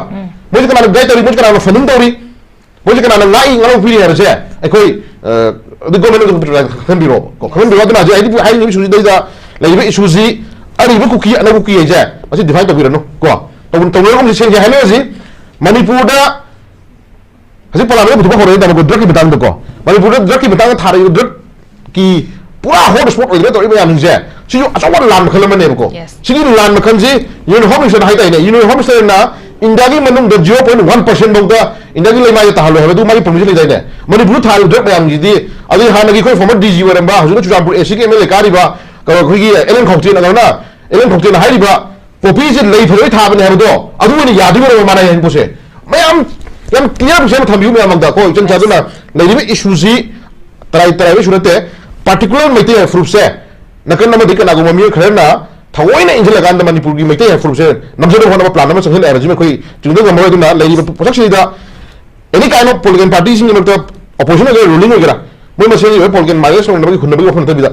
ꯃꯣꯏꯁꯦ ꯀꯅꯥꯅ ꯒꯥꯏꯗ ꯇꯧꯔꯤ? ꯃꯣꯏꯁꯦ ꯀꯅꯥꯅ ꯐꯟꯗꯤꯡ ꯇꯧꯔꯤ? ꯃꯣꯏꯁꯦ ꯀꯅꯥꯅ ꯉꯥꯛꯏ ꯉꯥꯛꯄꯤꯔꯤ ꯍꯥꯏꯕꯁꯦ ꯑꯩꯈꯣꯏ, ꯑ, ꯑꯗꯨ ꯒꯣꯔꯃꯦꯟ ꯈꯟꯕꯤꯔꯣ꯫ ꯀꯣ, ꯈꯟꯕꯤꯔꯣ꯫ ꯑꯗꯨꯅ ꯍꯧꯖꯤꯛ ꯍꯥꯏꯔꯤꯕ, ꯍꯥꯏꯔꯤꯕ ꯏꯁꯨꯁꯤꯗꯩꯗ ꯂꯩꯔꯤꯕ ꯏꯁꯨꯁꯤ ꯑꯔꯤꯕ ꯀꯨꯀꯤ, ꯑꯅꯧꯕ ꯀꯨꯀꯤ ꯍꯥꯏꯁꯦ ꯃꯁꯤ ꯗꯤꯐꯥꯏꯟ ꯇꯧꯕꯤꯔꯅꯨ꯫ ꯀꯣ, ꯇꯧ-, ꯇꯧꯅꯔꯒꯨꯝꯁꯤ ꯁꯦꯡꯁꯦ ꯍꯥꯏꯅꯔꯁꯤ꯫ ꯃꯅꯤꯄꯨꯔꯗ ꯍꯧꯖꯤꯛ ꯄꯥꯔꯂꯤꯌꯥꯃꯦꯟꯗ ꯄꯨꯊꯣꯛꯄ ꯍꯧꯔꯛꯑꯦ ꯇꯥꯃꯣ, ꯗ꯭ꯔꯒꯀꯤ ꯃꯇꯥꯡꯗꯀꯣ꯫ ꯃꯅꯤꯄꯨꯔꯗ ꯗ꯭ꯔꯒꯀꯤ ꯃꯇꯥꯡꯗ ꯊꯥꯔꯛꯏꯕ ꯗ꯭ꯔꯒꯀꯤ ꯄꯨꯔꯥ ꯍꯣꯠ ꯁ꯭ꯄꯣꯠ ꯑꯣꯏꯗꯅ ꯇꯧꯔꯤꯕ ꯃꯌꯥꯝꯁꯤꯡꯁꯦ, ꯁꯤꯁꯨ ꯑꯆꯧꯕ ꯂꯥꯟ ꯃꯈꯜ ꯑꯃꯅꯦꯕꯀꯣ꯫ Yes. ꯁꯤꯒꯤ ꯂꯥꯟ ꯃꯈꯜꯁꯤ ꯌꯨꯅꯤꯌꯟ ꯍꯣꯝ ꯃꯤꯅꯤꯁꯇꯔꯅ ꯍꯥꯏ ꯇꯥꯏꯅꯦ, ꯌꯨꯅꯤꯌꯟ ꯍꯣꯝ ꯃꯤꯅꯤꯁꯇꯔꯅ ꯏꯟꯗꯤꯌꯥꯒꯤ ꯃꯅꯨꯡꯗ ꯖꯤꯔꯣ ꯄꯣꯏꯟ ꯋꯥꯟ ꯄꯔꯁꯦꯟ ꯐꯥꯎꯗ ꯏꯟꯗꯤꯌꯥꯒꯤ ꯂꯩꯃꯥꯏꯗ ꯇꯥꯍꯜꯂꯣꯏ ꯍꯥꯏꯕ ꯑꯗꯨ ꯃꯥꯒꯤ ꯄ꯭ꯔꯣꯃꯤꯁ ꯂꯩꯗꯥꯏꯅꯦ꯫ ꯃꯅꯤꯄꯨꯔꯗ ꯊꯥꯔꯤꯕ ꯗ꯭ꯔꯒ ꯃꯌꯥꯝꯁꯤꯗꯤ, ꯑꯗꯨꯗꯤ ꯍꯥꯟꯅꯒꯤ ꯑꯩꯈꯣꯏ ꯐꯣꯔꯃꯔ ꯗꯤ ꯖꯤ ꯑꯣꯏꯔꯝꯕ, ꯍꯧꯖꯤꯛꯅ ꯆꯨꯔꯆꯥꯟꯄꯨꯔ ꯑꯦ ꯁꯤꯒꯤ ꯑꯦꯝ ꯑꯦꯜ ꯑꯦ ꯀꯥꯔꯤꯕ, ꯑꯩꯈꯣꯏꯒꯤ ꯑꯦꯂꯦꯟ ꯈꯧꯇꯦꯟ, ꯑꯗꯨꯅ ꯑꯦꯂꯦꯟ ꯈꯧꯇꯦꯟꯅ ꯍꯥꯏꯔꯤꯕ ꯄꯣꯄꯤꯁꯦ ꯂꯩ ꯐꯖꯕꯩ ꯊꯥꯕꯅꯦ ꯍꯥꯏꯕꯗꯣ ꯑꯗꯨ ꯑꯣꯏꯅ ꯌꯥꯗꯣꯏ ꯑꯣꯏꯔꯕ ꯃꯥꯅ ꯍꯥꯏꯕ ꯄꯣꯠꯁꯦ꯫ ꯃꯌꯥꯝ ꯌꯥꯝ ꯀ꯭ꯂꯤꯌꯥꯔ ꯄꯤꯛꯆꯔ ꯑꯃ ꯊꯝꯕꯤꯌꯨ ꯃꯌꯥꯝ ꯃꯥꯡꯗ꯫ ꯀꯣ, ꯏꯆꯝ ꯆꯥꯗꯨꯅ ꯂꯩꯔꯤꯕ ꯏꯁꯨꯁꯤ ꯇꯔꯥꯏ ꯇꯔꯥꯏꯕꯩꯁꯨ ꯅꯠꯇꯦ, ꯄꯥꯔꯇꯤꯀꯨꯂꯔ ꯃꯩꯇꯩ ꯍꯥꯏꯕ ꯐꯨꯔꯨꯞꯁꯦ ꯅꯥꯀꯟ ꯑꯃꯗꯒꯤ ꯀꯅꯥꯒꯨꯝꯕ ꯃꯤꯑꯣꯏ ꯈꯔꯅ ꯊꯑꯣꯏꯅ ꯏꯟꯁꯤꯜꯂꯀꯥꯟꯗ ꯃꯅꯤꯄꯨꯔꯒꯤ ꯃꯩꯇꯩ ꯍꯥꯏꯕ ꯐꯨꯔꯨꯞꯁꯦ ꯅꯝꯖꯅꯕ ꯍꯣꯠꯅꯕ ꯄ꯭ꯂꯥꯟ ꯑꯃ ꯆꯪꯁꯤꯜꯂꯛꯑꯦ ꯍꯥꯏꯕꯁꯤꯃ ꯑꯩꯈꯣꯏ ꯆꯤꯡꯅꯕ ꯉꯝꯃꯔꯣꯏ꯫ ꯑꯗꯨꯅ ꯂꯩꯔꯤꯕ ꯄꯣꯠꯁꯛꯁꯤꯗ ꯑꯦꯅꯤ ꯀꯥꯏꯟ ꯑꯣꯐ ꯄꯣꯂꯤꯇꯤꯀꯦꯜ ꯄꯥꯔꯇꯤꯁꯤꯡꯒꯤ ꯃꯔꯛꯇ, ꯑꯣꯄꯣꯖꯤꯁꯟ ꯑꯣꯏꯒꯦꯔꯥ, ꯔꯨꯂꯤꯡ ꯑꯣꯏꯒꯦꯔꯥ, ꯃꯣꯏ ꯃꯁꯦꯟꯒꯤ ꯑꯣꯏꯕ ꯄꯣꯂꯤꯇꯤꯀꯦꯜ ꯃꯥꯏꯅꯁ ꯇꯧꯅꯕꯒꯤ ꯍꯨꯟꯅꯕꯒꯤ ꯋꯥꯐꯝ ꯅꯠꯇꯕꯤꯗ,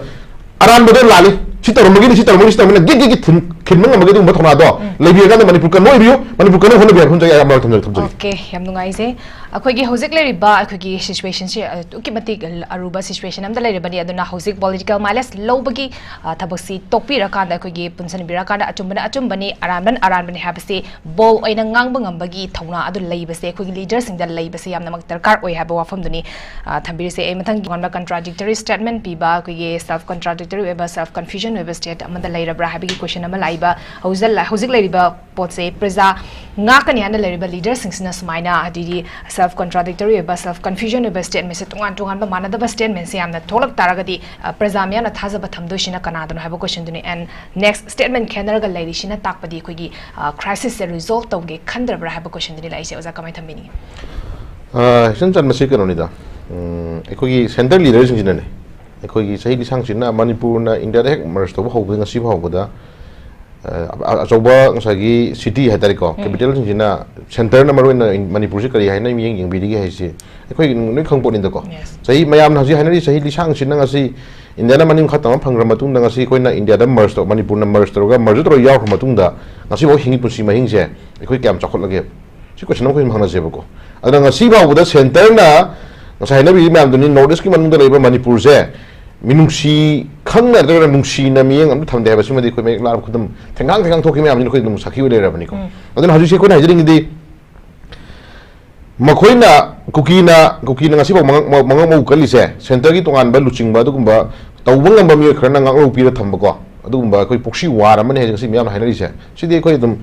ꯑꯔꯥꯟꯕꯗꯣ ꯂꯥꯜꯂꯤ, ꯁꯤ ꯇꯧꯔꯝꯕꯒꯤꯅꯤ, ꯁꯤ ꯇꯧꯔꯝꯕꯒꯤꯅꯤ, ꯁꯤ ꯇꯧꯔꯝꯕꯒꯤꯅꯤ ꯒꯤꯠ ꯒꯤꯠ ꯒꯤꯠ ꯈꯤꯟꯕ ꯉꯝꯕꯒꯤ ꯑꯗꯨꯒꯨꯝꯕ ꯊꯧꯅꯥꯗꯣ ꯂꯩꯕꯤꯔꯀꯥꯟꯗ ꯃꯅꯤꯄꯨꯔ ꯀꯟꯕ ꯑꯣꯏꯕꯤꯌꯨ, ꯃꯅꯤꯄꯨꯔ ꯀꯟꯕ ꯍꯣꯠꯅꯕꯤꯌꯨ ꯍꯥꯏꯕ ꯋꯥꯐꯝꯁꯦ ꯑꯩ ꯌꯥꯝ ꯊꯝꯖꯒꯦ꯫ ꯊꯝꯖꯒꯦ꯫ ꯑꯣꯀꯦ, ꯌꯥꯝ ꯅꯨꯡꯉꯥꯏꯖꯩ꯫ ꯑꯩꯈꯣꯏꯒꯤ ꯍꯧꯖꯤꯛ ꯂꯩꯔꯤꯕ ꯑꯩꯈꯣꯏꯒꯤ ꯁꯤꯆꯨꯋꯦꯁꯟꯁꯦ ꯑꯗꯨꯛꯀꯤ ꯃꯇꯤꯛ ꯑꯔꯨꯕ ꯁꯤꯆꯨꯋꯦꯁꯟ ꯑꯃꯗ ꯂꯩꯔꯕꯅꯤ꯫ ꯑꯗꯨꯅ ꯍꯧꯖꯤꯛ ꯄꯣꯂꯤꯇꯤꯀꯦꯜ ꯃꯥꯏꯂꯦꯖ ꯂꯧꯕꯒꯤ, ꯑ, ꯊꯕꯛꯁꯤ ꯇꯣꯛꯄꯤꯔꯀꯥꯟꯗ, ꯑꯩꯈꯣꯏꯒꯤ ꯄꯨꯟꯁꯤꯟꯕꯤꯔꯀꯥꯟꯗ ꯑꯆꯨꯝꯕꯅ ꯑꯆꯨꯝꯕꯅꯤ, ꯑꯔꯥꯟꯕꯅ ꯑꯔꯥꯟꯕꯅꯤ ꯍꯥꯏꯕꯁꯤ ꯕꯣꯜ ꯑꯣꯏꯅ ꯉꯥꯡꯕ ꯉꯝꯕꯒꯤ ꯊꯧꯅꯥ ꯑꯗꯨ ꯂꯩꯕꯁꯦ ꯑꯩꯈꯣꯏꯒꯤ ꯂꯤꯗꯔꯁꯤꯡꯗ ꯂꯩꯕꯁꯦ ꯌꯥꯝꯅꯃꯛ ꯗꯔꯀꯥꯔ ꯑꯣꯏ ꯍꯥꯏꯕ ꯋꯥꯐꯝꯗꯨꯅꯤ, ꯑ, ꯊꯝꯕꯤꯔꯤꯁꯦ꯫ ꯑꯩ ꯃꯊꯪꯒꯤ ꯇꯣꯉꯥꯟꯕ ꯀꯟꯇ꯭ꯔꯥꯗꯤꯛꯇꯔꯤ ꯁ꯭ꯇꯦꯠꯃꯦꯟ ꯄꯤꯕ, ꯑꯩꯈꯣꯏꯒꯤ ꯁꯦꯜꯐ ꯀꯟꯇ꯭ꯔꯥꯗꯤꯛꯇꯔꯤ ꯑꯣꯏꯕ, ꯁꯦꯜꯐ ꯀꯟꯐ꯭ꯌꯨꯖꯟ ꯑꯣꯏꯕ ꯁ꯭ꯇꯦꯠ ꯑꯃꯗ ꯂꯩꯔꯕ꯭ꯔꯥ ꯍꯥꯏꯕꯒꯤ ꯀꯣꯏꯁꯟ ꯑꯃ ꯂꯥꯛꯏꯕ ꯍꯧꯖꯤꯛ ꯍꯧꯖꯤꯛ ꯂꯩꯔꯤꯕ ꯄꯣꯠꯁꯦ ꯄ꯭ꯔꯖꯥ ꯉꯥꯛꯀꯅꯤ ꯍꯥꯏꯅ ꯂꯩꯔꯤꯕ ꯂꯤꯗꯔꯁꯤꯡꯁꯤꯅ ꯁꯨꯃꯥꯏꯅ, ꯍꯥꯏꯗꯤ, ꯁꯦꯜꯐ ꯀꯟꯇ꯭ꯔꯥꯗꯤꯛꯇꯔꯤ ꯑꯣꯏꯕ, ꯁꯦꯜꯐ ꯀꯟꯐ꯭ꯌꯨꯖꯟ ꯑꯣꯏꯕ ꯁ꯭ꯇꯦꯠꯃꯦꯟꯁꯦ, ꯇꯣꯉꯥꯟ ꯇꯣꯉꯥꯟꯕ ꯃꯥꯟꯅꯗꯕ ꯁ꯭ꯇꯦꯠꯃꯦꯟꯁꯦ ꯌꯥꯝꯅ ꯊꯣꯛꯂꯛ ꯇꯥꯔꯒꯗꯤ, ꯑ, ꯄ꯭ꯔꯖꯥ ꯃꯤꯌꯥꯝꯅ ꯊꯥꯖꯕ ꯊꯝꯗꯣꯏꯁꯤꯅ ꯀꯅꯥꯗꯅꯣ ꯍꯥꯏꯕ ꯀꯣꯏꯁꯟꯗꯨꯅꯤ꯫ ꯑꯦꯟ ꯅꯦꯛꯁ ꯁ꯭ꯇꯦꯠꯃꯦꯟ ꯈꯦꯠꯅꯔꯒ ꯂꯩꯔꯤꯁꯤꯅ ꯇꯥꯛꯄꯗꯤ ꯑꯩꯈꯣꯏꯒꯤ, ꯑ, ꯀ꯭ꯔꯥꯏꯁꯤꯁꯁꯦ ꯔꯤꯖꯣꯜꯕ ꯇꯧꯒꯦ ꯈꯟꯗ꯭ꯔꯕ꯭ꯔꯥ ꯍꯥꯏꯕ ꯀꯣꯏꯁꯟꯗꯨꯅꯤ ꯂꯥꯛꯏꯁꯦ꯫ ꯑꯣꯖꯥ ꯀꯃꯥꯏꯅ ꯊꯝꯕꯤꯅꯤꯡꯉꯤ? ꯑ, ꯏꯆꯝ ꯆꯝꯕꯁꯤ ꯀꯩꯅꯣꯅꯤꯗ, ꯎꯝ, ꯑꯩꯈꯣꯏꯒꯤ ꯁꯦꯟꯇꯔ ꯂꯤꯗꯔꯁꯤꯡꯁꯤꯅꯅꯦ, ꯑꯩꯈꯣꯏꯒꯤ ꯆꯍꯤ ꯂꯤꯁꯥꯡꯁꯤꯠꯅ ꯃꯅꯤꯄꯨꯔꯅ ꯏꯟꯗꯤꯌꯥꯗ ꯍꯦꯛ ꯃꯔꯖ ꯇꯧꯕ ꯍꯧꯕꯗꯒꯤ ꯉꯁꯤ ꯐꯥꯎꯕꯗ, ꯑ, ꯑ-, ꯑꯆꯧꯕ ꯉꯁꯥꯏꯒꯤ ꯁꯤꯇꯤ ꯍꯥꯏꯇꯥꯔꯦꯀꯣ, ꯎꯝ꯫ ꯀꯦꯄꯤꯇꯦꯜꯁꯤꯡꯁꯤꯅ ꯁꯦꯟꯇꯔꯅ ꯃꯔꯨꯑꯣꯏꯅ ꯏꯟ-, ꯃꯅꯤꯄꯨꯔꯁꯤ ꯀꯔꯤ ꯍꯥꯏꯅ ꯃꯤꯠꯌꯦꯡ ꯌꯦꯡꯕꯤꯔꯤꯒꯦ ꯍꯥꯏꯁꯤ ꯑꯩꯈꯣꯏ ꯂꯣꯏ ꯈꯪꯄꯣꯠꯅꯤꯗꯀꯣ꯫ Yes. ꯆꯍꯤ ꯃꯌꯥꯝꯅ ꯍꯧꯖꯤꯛ ꯍꯥꯏꯅꯔꯤ, ꯆꯍꯤ ꯂꯤꯁꯥꯡꯁꯤꯠꯅ ꯉꯁꯤ ꯏꯟꯗꯤꯌꯥꯅ ꯃꯅꯤꯡ ꯃꯈꯥ ꯇꯝꯕ ꯐꯪꯈ꯭ꯔ ꯃꯇꯨꯡꯗ, ꯉꯁꯤ ꯑꯩꯈꯣꯏꯅ ꯏꯟꯗꯤꯌꯥꯗ ꯃꯔꯖ ꯇꯧ-, ꯃꯅꯤꯄꯨꯔꯅ ꯃꯔꯖ ꯇꯧꯔꯒ, ꯃꯔꯖ ꯇꯧꯔꯒ ꯌꯥꯎꯈ꯭ꯔ ꯃꯇꯨꯡꯗ ꯉꯁꯤꯐꯥꯎ ꯍꯤꯡꯉꯤ ꯄꯨꯟꯁꯤ ꯃꯍꯤꯡꯁꯦ ꯑꯩꯈꯣꯏ ꯀꯌꯥꯝ ꯆꯥꯎꯈꯠꯂꯒꯦ? ꯁꯤ ꯀꯣꯏꯁꯟ ꯑꯃ ꯑꯩꯈꯣꯏ ꯑꯗꯨꯝ ꯍꯪꯅꯁꯦꯕꯀꯣ꯫ ꯑꯗꯨꯅ ꯉꯁꯤ ꯐꯥꯎꯕꯗ ꯁꯦꯟꯇꯔꯅ ꯉꯁꯥꯏ ꯍꯥꯏꯅꯕꯤꯔꯤ ꯃꯌꯥꯝꯗꯨꯅꯤ, ꯅꯣꯔꯠ ꯏꯁꯀꯤ ꯃꯅꯨꯡꯗ ꯂꯩꯕ ꯃꯅꯤꯄꯨꯔꯁꯦ ꯃꯤꯅꯨꯡꯁꯤ ꯈꯪꯅ ꯅꯠꯇ꯭ꯔꯒꯅ ꯅꯨꯡꯁꯤꯅ ꯃꯤꯠꯌꯦꯡ ꯑꯝꯇ ꯊꯝꯗꯦ ꯍꯥꯏꯕꯁꯤꯃꯗꯤ ꯑꯩꯈꯣꯏ ꯃꯌꯦꯛ ꯂꯥꯅ ꯈꯨꯗꯝ ꯊꯦꯡꯒꯥꯡ ꯊꯦꯡꯒꯥꯡ ꯊꯣꯛꯈꯤꯕ ꯃꯌꯥꯝꯁꯤꯅ ꯑꯩꯈꯣꯏ ꯑꯗꯨꯝ ꯁꯥꯈꯤ ꯑꯣꯏ ꯂꯩꯔꯕꯅꯤꯀꯣ꯫ ꯎꯝ꯫ ꯑꯗꯨꯅ ꯍꯧꯖꯤꯛꯁꯦ ꯑꯩꯈꯣꯏꯅ ꯍꯥꯏꯖꯅꯤꯡꯉꯤꯗꯤ, ꯃꯈꯣꯏꯅ, ꯀꯨꯀꯤꯅ, ꯀꯨꯀꯤꯅ ꯉꯁꯤꯐꯥꯎ ꯃꯉꯛ-, ꯃ-, ꯃꯉꯛ ꯃꯧ ꯀꯜꯂꯤꯁꯦ, ꯁꯦꯟꯇꯔꯒꯤ ꯇꯣꯉꯥꯟꯕ ꯂꯨꯆꯤꯡꯕ ꯑꯗꯨꯒꯨꯝꯕ ꯇꯧꯕ ꯉꯝꯕ ꯃꯤꯑꯣꯏ ꯈꯔꯅ ꯉꯥꯛꯂꯧ ꯄꯤꯔ ꯊꯝꯕꯀꯣ, ꯑꯗꯨꯒꯨꯝꯕ ꯑꯩꯈꯣꯏ proxy war ꯑꯃꯅꯤ ꯍꯥꯏꯁꯦ ꯉꯁꯤ ꯃꯤꯌꯥꯝꯅ ꯍꯥꯏꯅꯔꯤꯁꯦ꯫ ꯁꯤꯗꯤ ꯑꯩꯈꯣꯏ ꯑꯗꯨꯝ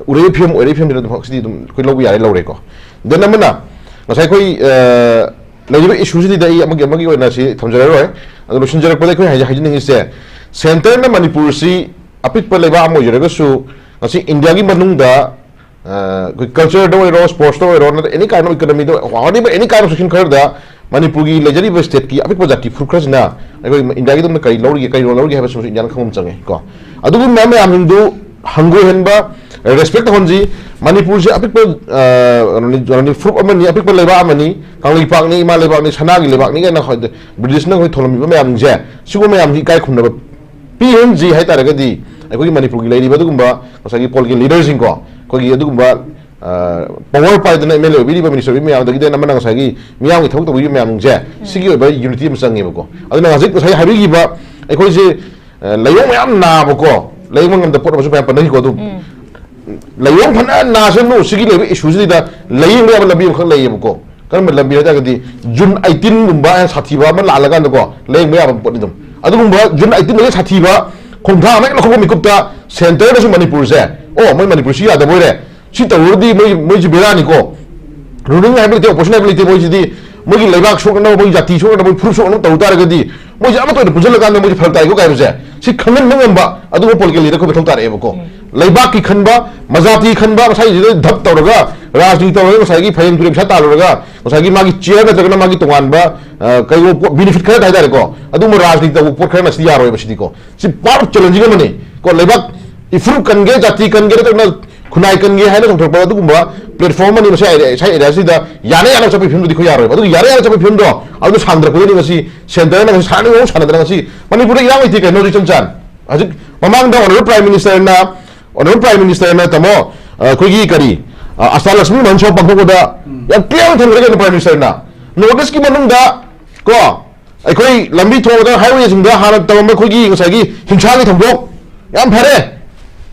ꯎꯔꯛꯏ ꯐꯤꯂꯝ, ꯑꯣꯏꯔꯛꯏ ꯐꯤꯂꯝꯁꯤꯗ ꯑꯗꯨꯝ ꯁꯤꯗꯤ ꯑꯗꯨꯝ ꯑꯩꯈꯣꯏ ꯂꯧꯕ ꯌꯥꯔꯦ, ꯂꯧꯔꯦꯀꯣ꯫ Then ꯑꯃꯅ ꯉꯁꯥꯏ ꯑꯩꯈꯣꯏ, ꯑ, ꯂꯩꯔꯤꯕ ꯏꯁꯨꯁꯤꯗꯤ ꯑꯩ ꯑꯃꯒꯤ, ꯑꯃꯒꯤ ꯑꯣꯏꯅ ꯁꯤ ꯊꯝꯖꯔꯔꯣꯏ꯫ ꯑꯗꯣ ꯂꯣꯏꯁꯤꯟꯖꯔꯛꯄꯗ ꯑꯩꯈꯣꯏ ꯍꯥꯏꯖ-, ꯍꯥꯏꯖꯅꯤꯡꯉꯤꯁꯦ, ꯁꯦꯟꯇꯔꯅ ꯃꯅꯤꯄꯨꯔꯁꯤ ꯑꯄꯤꯛꯄ ꯂꯩꯕꯥꯛ ꯑꯃ ꯑꯣꯏꯖꯔꯒꯁꯨ ꯉꯁꯤ ꯏꯟꯗꯤꯌꯥꯒꯤ ꯃꯅꯨꯡꯗ, ꯑ, ꯑꯩꯈꯣꯏ ꯀꯜꯆꯔꯗ ꯑꯣꯏꯔꯣ, ꯁ꯭ꯄꯣꯔꯠꯁꯇ ꯑꯣꯏꯔꯣ, ꯅꯠꯇ꯭ꯔꯒ any kind of economyꯗ, whatever any kind of section ꯈꯔꯗ ꯃꯅꯤꯄꯨꯔꯒꯤ ꯂꯩꯖꯔꯤꯕ stateꯀꯤ ꯑꯄꯤꯛꯄ ꯖꯥꯇꯤ ꯐꯨꯔꯨꯞ ꯈꯔꯁꯤꯅ ꯑꯩꯈꯣꯏ ꯏꯟꯗꯤꯌꯥꯒꯤꯗꯃꯛꯇ ꯀꯔꯤ ꯂꯧꯔꯤꯒꯦ, ꯀꯔꯤ role ꯂꯧꯔꯤꯒꯦ ꯍꯥꯏꯕꯁꯤꯃꯁꯨ ꯏꯟꯗꯤꯌꯥꯅ ꯈꯪꯕ ꯑꯃ ꯆꯪꯉꯦ ꯀꯣ꯫ ꯑꯗꯨꯒꯨꯝꯕ ꯃꯌꯥꯝꯁꯤꯡꯗꯨ ꯍꯪꯒꯣꯏꯍꯟꯕ, respect ꯇꯧꯍꯟꯁꯤ꯫ ꯃꯅꯤꯄꯨꯔꯁꯦ ꯑꯄꯤꯛꯄ, ꯑ, ꯀꯩꯅꯣꯅꯤ, ꯀꯩꯅꯣꯅꯤ, ꯐꯨꯔꯨꯞ ꯑꯃꯅꯤ, ꯑꯄꯤꯛꯄ ꯂꯩꯕꯥꯛ ꯑꯃꯅꯤ, ꯀꯪꯂꯩꯄꯥꯛꯅꯤ, ꯏꯃꯥ ꯂꯩꯕꯥꯛꯅꯤ, ꯁꯅꯥꯒꯤ ꯂꯩꯕꯥꯛꯅꯤ ꯀꯥꯏꯅ ꯑꯩꯈꯣꯏ ꯕ꯭ꯔꯤꯇꯤꯁꯅ ꯑꯩꯈꯣꯏ ꯊꯣꯜꯂꯝꯃꯤꯕ ꯃꯌꯥꯝꯁꯦ, ꯁꯤꯒꯨꯝꯕ ꯃꯌꯥꯝꯁꯤ ꯏꯀꯥꯏ ꯈꯨꯝꯅꯕ ꯄꯤꯍꯟꯁꯤ ꯍꯥꯏꯇꯥꯔꯒꯗꯤ, ꯑꯩꯈꯣꯏꯒꯤ ꯃꯅꯤꯄꯨꯔꯒꯤ ꯂꯩꯔꯤꯕ ꯑꯗꯨꯒꯨꯝꯕ ꯉꯁꯥꯏꯒꯤ political leaderꯁꯤꯡꯀꯣ, ꯑꯩꯈꯣꯏꯒꯤ ꯑꯗꯨꯒꯨꯝꯕ, ꯑ, power ꯄꯥꯏꯗꯅ MLA ꯑꯣꯏꯕꯤꯔꯤꯕ, minister ꯑꯣꯏꯕꯤꯔꯤꯕ ꯃꯌꯥꯝꯗꯒꯤꯗꯤ ꯑꯃꯅ ꯉꯁꯥꯏꯒꯤ ꯃꯤꯌꯥꯝꯒꯤ ꯊꯕꯛ ꯇꯧꯕꯤꯔꯤꯕ ꯃꯌꯥꯝꯁꯦ, ꯁꯤꯒꯤ ꯑꯣꯏꯕ unity ꯑꯃ ꯆꯪꯉꯦꯕꯀꯣ꯫ ꯑꯗꯨꯅ ꯍꯧꯖꯤꯛ ꯉꯁꯥꯏ ꯍꯥꯏꯕꯤꯈꯤꯕ ꯑꯩꯈꯣꯏꯁꯦ, ꯑ, ꯂꯥꯏꯑꯣꯡ ꯃꯌꯥꯝ ꯅꯥꯕꯀꯣ, ꯂꯥꯏꯌꯦꯡꯕ ꯉꯝꯗꯕ ꯄꯣꯠ ꯑꯃꯁꯨ ꯃꯌꯥꯝ ꯄꯟꯅꯈꯤꯀꯣ꯫ ꯑꯗꯨ ꯂꯥꯏꯑꯣꯡ ꯐꯅ ꯅꯥꯁꯅꯨ, ꯁꯤꯒꯤ ꯂꯩꯕ issueꯁꯤꯗ ꯂꯥꯏꯌꯦꯡꯕ ꯌꯥꯕ ꯂꯝꯕꯤ ꯑꯃꯈꯛ ꯂꯩꯌꯦꯕꯀꯣ꯫ ꯀꯔꯝꯕ ꯂꯝꯕꯤ ꯍꯥꯏ ꯇꯥꯔꯒꯗꯤ, June eighteenꯒꯨꯝꯕ ꯁꯥꯊꯤꯕ ꯑꯃ ꯂꯥꯛꯂꯀꯥꯟꯗꯀꯣ, ꯂꯥꯏꯌꯦꯡꯕ ꯌꯥꯕ ꯄꯣꯠꯅꯤ ꯑꯗꯨꯝ꯫ ꯑꯗꯨꯒꯨꯝꯕ June eighteenꯗꯒꯤ ꯁꯥꯊꯤꯕ ꯈꯣꯡꯊꯥꯡ ꯑꯃ ꯍꯦꯛ ꯂꯧꯈꯠꯄ ꯃꯤꯀꯨꯞꯇ centreꯗꯁꯨ ꯃꯅꯤꯄꯨꯔꯁꯦ, "ꯑꯣ, ꯃꯣꯏ ꯃꯅꯤꯄꯨꯔꯁꯤ ꯌꯥꯗꯕ ꯑꯣꯏꯔꯦ, ꯁꯤ ꯇꯧꯔꯗꯤ ꯃꯣꯏ, ꯃꯣꯏꯁꯤ ꯕꯦꯔꯥꯅꯤꯀꯣ, ruling ꯍꯥꯏꯕ ꯂꯩꯇꯦ, opposition ꯍꯥꯏꯕ ꯂꯩꯇꯦ, ꯃꯣꯏꯁꯤꯗꯤ ꯃꯣꯏꯒꯤ ꯂꯩꯕꯥꯛ ꯁꯣꯛꯅꯅꯕ, ꯃꯣꯏꯒꯤ ꯖꯥꯇꯤ ꯁꯣꯛꯅꯅꯕ, ꯃꯣꯏꯒꯤ ꯐꯨꯔꯨꯞ ꯁꯣꯛꯅꯅꯕ ꯇꯧ ꯇꯥꯔꯒꯗꯤ ꯃꯣꯏꯁꯦ ꯑꯃꯠꯇ ꯑꯣꯏꯅ ꯄꯨꯟꯁꯤꯜꯂꯀꯥꯟꯗ ꯃꯣꯏꯁꯦ ꯐꯔꯛ ꯇꯥꯏꯀꯣ" ꯀꯥꯏꯕꯁꯦ, ꯁꯤ ꯈꯪꯍꯟꯕ ꯉꯝꯕ ꯑꯗꯨꯒꯨꯝꯕ political leader ꯑꯩꯈꯣꯏ ꯃꯊꯧ ꯇꯥꯔꯛꯑꯦꯕꯀꯣ꯫ ꯂꯩꯕꯥꯛꯀꯤ ꯈꯟꯕ, ꯃꯖꯥꯇꯤ ꯈꯟꯕ, ꯃꯁꯥꯏꯁꯤꯗ ꯙꯞ ꯇꯧꯔꯒ, ꯔꯥꯖꯅꯤꯇꯤ ꯇꯧꯔꯒ, ꯉꯁꯥꯏꯒꯤ ꯐꯌꯦꯡ ꯇꯨꯔꯦꯟ ꯄꯩꯁꯥ ꯇꯥꯜꯂꯨꯔꯒ, ꯉꯁꯥꯏꯒꯤ ꯃꯥꯒꯤ chair ꯅꯠꯇ꯭ꯔꯒꯅ ꯃꯥꯒꯤ ꯇꯣꯉꯥꯟꯕ, ꯑ, ꯀꯩꯒꯨꯝꯕ ꯄꯣꯠ, benefit ꯈꯔ ꯍꯥꯏꯇꯥꯔꯦꯀꯣ, ꯑꯗꯨꯒꯨꯝꯕ ꯔꯥꯖꯅꯤꯇꯤ ꯇꯧꯕ ꯄꯣꯠ ꯈꯔꯅ ꯁꯤꯗꯤ ꯌꯥꯔꯣꯏꯕ ꯁꯤꯗꯤꯀꯣ꯫ ꯁꯤ part of challenging ꯑꯃꯅꯤ ꯀꯣ꯫ ꯂꯩꯕꯥꯛ ꯏꯐꯨꯔꯨꯞ ꯀꯟꯒꯦ, ꯖꯥꯇꯤ ꯀꯟꯒꯦ, ꯅꯠꯇ꯭ꯔꯒꯅ ꯈꯨꯟꯅꯥꯏ ꯀꯟꯒꯦ ꯍꯥꯏꯅ ꯆꯣꯡꯊꯣꯔꯛꯄ ꯑꯗꯨꯒꯨꯝꯕ platform ꯑꯃꯅꯤ ꯃꯁꯤ area, ꯁꯥꯏ areaꯁꯤꯗ ꯌꯥꯅ ꯌꯥꯅ ꯆꯠꯄꯒꯤ ꯐꯤꯕꯝꯗꯨꯗꯤ ꯑꯩꯈꯣꯏ ꯌꯥꯔꯣꯏꯕ꯫ ꯑꯗꯨꯒ ꯌꯥꯅ ꯌꯥꯅ ꯆꯠꯄꯒꯤ ꯐꯤꯕꯝꯗꯣ ꯑꯗꯨꯅ ꯁꯥꯡꯗ꯭ꯔꯛꯄꯗꯒꯤ ꯉꯁꯤ centreꯅ ꯉꯁꯤ ꯁꯥꯟꯅꯅꯤꯡꯕ ꯃꯑꯣꯡ ꯁꯥꯟꯅꯗꯅ ꯉꯁꯤ ꯃꯅꯤꯄꯨꯔꯗ ꯏꯔꯥꯡ ꯂꯩꯇꯦ ꯀꯩꯅꯣ ꯍꯧꯖꯤꯛ ꯏꯆꯝ ꯆꯥꯟ꯫ ꯍꯧꯖꯤꯛ ꯃꯃꯥꯡꯗ honourable prime ministerꯅ, honourable prime ministerꯅ ꯇꯥꯃꯣ, ꯑ, ꯑꯩꯈꯣꯏꯒꯤ ꯀꯔꯤ, ꯑ, ꯑꯁꯇꯥ ꯂꯛꯁꯃꯤ ꯃꯍꯣꯠꯁꯕ ꯄꯥꯡꯊꯣꯛꯄꯗ ꯌꯥꯝ clear ꯑꯣꯏꯅ ꯊꯝꯈ꯭ꯔꯦ ꯀꯩꯅꯣ prime ministerꯅ꯫ North Eastꯀꯤ ꯃꯅꯨꯡꯗ ꯀꯣ, ꯑꯩꯈꯣꯏ ꯂꯝꯕꯤ ꯊꯣꯡꯗ highwayꯁꯤꯡꯗ ꯍꯥꯟꯅ ꯇꯧꯔꯝꯕ ꯑꯩꯈꯣꯏꯒꯤ ꯉꯁꯥꯏꯒꯤ ꯍꯤꯡꯁꯥꯒꯤ ꯊꯧꯗꯣꯛ ꯌꯥꯝ ꯐꯔꯦ,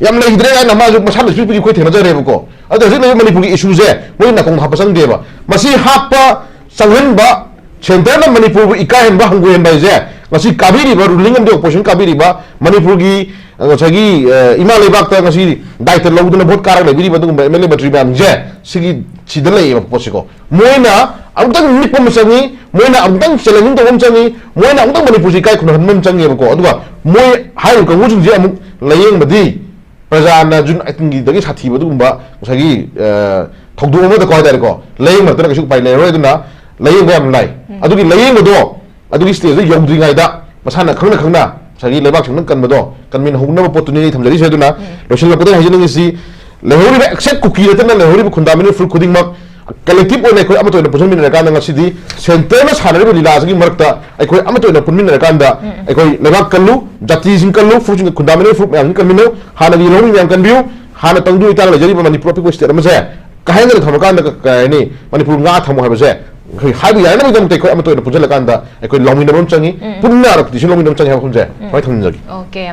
ꯌꯥꯝ ꯂꯩꯈꯤꯗ꯭ꯔꯦ ꯍꯥꯏꯅ ꯃꯥꯁꯨ ꯃꯁꯥꯅ speechꯄꯨꯗꯤ ꯑꯩꯈꯣꯏ ꯊꯦꯡꯅꯖꯔꯦꯕꯀꯣ꯫ ꯑꯗꯣ ꯍꯧꯖꯤꯛ ꯂꯩꯔꯤꯕ ꯃꯅꯤꯄꯨꯔꯒꯤ issueꯁꯦ ꯃꯣꯏ ꯅꯥꯀꯣꯡ ꯍꯥꯞꯄ ꯆꯪꯗꯦꯕ꯫ ꯃꯁꯤ ꯍꯥꯞꯄ ꯆꯪꯍꯟꯕ, centreꯅ ꯃꯅꯤꯄꯨꯔꯕꯨ ꯏꯀꯥꯏꯍꯟꯕ, ꯍꯪꯒꯣꯏꯍꯟꯕ ꯍꯥꯏꯁꯦ ꯉꯁꯤ ꯀꯥꯕꯤꯔꯤꯕ, ruling ꯑꯃꯗꯤ opposition ꯀꯥꯕꯤꯔꯤꯕ ꯃꯅꯤꯄꯨꯔꯒꯤ, ꯑ, ꯉꯁꯥꯏꯒꯤ, ꯑ, ꯏꯃꯥ ꯂꯩꯕꯥꯛꯇ ꯉꯁꯤ ꯗꯥꯏꯇ ꯂꯧꯗꯨꯅ vote ꯀꯥꯔꯒ ꯂꯩꯕꯤꯔꯤꯕ ꯑꯗꯨꯒꯨꯝꯕ MLA ꯃꯟꯇ꯭ꯔꯤ ꯃꯌꯥꯝꯁꯦ ꯁꯤꯒꯤ, ꯁꯤꯗ ꯂꯩꯌꯦꯕ ꯄꯣꯠꯁꯤꯀꯣ꯫ ꯃꯣꯏꯅ ꯑꯃꯨꯛꯇꯪ ꯅꯤꯛꯄ ꯑꯃ ꯆꯪꯉꯤ, ꯃꯣꯏꯅ ꯑꯃꯨꯛꯇꯪ challenging ꯇꯧꯕ ꯑꯃ ꯆꯪꯉꯤ, ꯃꯣꯏꯅ ꯑꯃꯨꯛꯇꯪ ꯃꯅꯤꯄꯨꯔꯁꯤ ꯏꯀꯥꯏ ꯈꯨꯝꯅꯍꯟꯕ ꯑꯃ ꯆꯪꯉꯦꯕꯀꯣ꯫ ꯑꯗꯨꯒ ꯃꯣꯏ ꯍꯥꯏꯔꯤꯕ ꯀꯥꯡꯕꯨꯁꯤꯡꯁꯦ ꯑꯃꯨꯛ ꯂꯥꯏꯌꯦꯡꯕꯗꯤ ꯄ꯭ꯔꯖꯥꯅ June eighteenꯒꯤꯗꯒꯤ ꯁꯥꯊꯤꯕ ꯑꯗꯨꯒꯨꯝꯕ ꯉꯁꯥꯏꯒꯤ, ꯑ, ꯊꯧꯗꯣꯛ ꯑꯃꯗꯀꯣ ꯍꯥꯏꯇꯥꯔꯦꯀꯣ, ꯂꯥꯏꯌꯦꯡꯕ ꯅꯠꯇꯅ ꯀꯩꯁꯨ ꯎꯄꯥꯏ ꯂꯩꯔꯔꯣꯏ꯫ ꯑꯗꯨꯅ ꯂꯥꯏꯌꯦꯡꯕ ꯌꯥꯝ ꯂꯥꯏ꯫ ꯑꯗꯨꯒꯤ ꯂꯥꯏꯌꯦꯡꯕꯗꯣ, ꯑꯗꯨꯒꯤ stage ꯗ ꯌꯧꯗ꯭ꯔꯤꯉꯩꯗ ꯃꯁꯥꯅ ꯈꯪꯅ ꯈꯪꯅ ꯉꯁꯥꯏꯒꯤ ꯂꯩꯕꯥꯛꯁꯤꯡꯅ ꯀꯟꯕꯗꯣ ꯀꯟꯃꯤꯟꯅꯍꯧꯅꯕ ꯄꯣꯠꯇꯨꯅꯤ ꯑꯩ ꯊꯝꯖꯔꯤꯁꯦ꯫ ꯑꯗꯨꯅ ꯂꯣꯏꯁꯤꯜꯂꯛꯄꯗ ꯑꯩ ꯍꯥꯏꯖꯅꯤꯡꯉꯤꯁꯤ, ꯂꯩꯍꯧꯔꯤꯕ ꯑꯦꯛꯁꯦꯞ ꯀꯨꯀꯤ ꯅꯠꯇꯅ ꯂꯩꯍꯧꯔꯤꯕ ꯈꯨꯟꯗꯥꯃꯤꯅ ꯐꯨꯔꯨꯞ ꯈꯨꯗꯤꯡꯃꯛ ꯀꯂꯦꯛꯇꯤꯚ ꯑꯣꯏꯅ ꯑꯩꯈꯣꯏ ꯑꯃꯠꯇ ꯑꯣꯏꯅ ꯄꯨꯟꯁꯤꯟꯃꯤꯟꯅꯔꯀꯥꯟꯗ ꯉꯁꯤꯗꯤ ꯁꯦꯟꯇꯔꯅ ꯁꯥꯟꯅꯔꯤꯕ ꯂꯤꯂꯥ ꯑꯁꯤꯒꯤ ꯃꯔꯛꯇ ꯑꯩꯈꯣꯏ ꯑꯃꯠꯇ ꯑꯣꯏꯅ ꯄꯨꯟꯃꯤꯟꯅꯔꯀꯥꯟꯗ ꯑꯩꯈꯣꯏ ꯂꯩꯕꯥꯛ ꯀꯜꯂꯨ, ꯖꯥꯇꯤꯁꯤꯡ ꯀꯜꯂꯨ, ꯐꯨꯔꯨꯞꯁꯤꯡ, ꯈꯨꯟꯗꯥꯃꯤꯅ ꯐꯨꯔꯨꯞ ꯃꯌꯥꯝꯁꯤꯡ ꯀꯟꯃꯤꯟꯅꯧ, ꯍꯥꯟꯅꯒꯤ ꯂꯧꯃꯤ ꯃꯌꯥꯝ ꯀꯟꯕꯤꯌꯨ, ꯍꯥꯟꯅ ꯇꯪꯗꯨ ꯂꯩꯇꯥꯅ ꯂꯩꯖꯔꯤꯕ ꯃꯅꯤꯄꯨꯔ ꯑꯄꯤꯛꯄ state ꯑꯃꯁꯦ ꯀꯥꯏꯍꯟꯗꯅ ꯊꯝꯃꯀꯥꯟꯗ ꯀ-, ꯀꯩ ꯍꯥꯏꯅꯤ, ꯃꯅꯤꯄꯨꯔ ꯉꯥ ꯊꯝꯃꯣ ꯍꯥꯏꯕꯁꯦ ꯑꯩꯈꯣꯏ ꯍꯥꯏꯕ ꯌꯥꯅꯕꯒꯤꯗꯃꯛꯇ ꯑꯩꯈꯣꯏ ꯑꯃꯠꯇ ꯑꯣꯏꯅ ꯄꯨꯟꯁꯤꯜꯂꯀꯥꯟꯗ ꯑꯩꯈꯣꯏ ꯂꯧꯃꯤꯟꯅꯕ ꯑꯃ ꯆꯪꯉꯤ, ꯄꯨꯟꯅ ꯔꯦꯄꯨꯇꯦꯁꯟ ꯂꯧꯃꯤꯟꯅꯕ ꯑꯃ ꯆꯪꯉꯤ ꯍꯥꯏꯕ ꯋꯥꯐꯝꯁꯦ ꯁꯨꯃꯥꯏꯅ ꯊꯝꯖꯒꯦ꯫ Okay,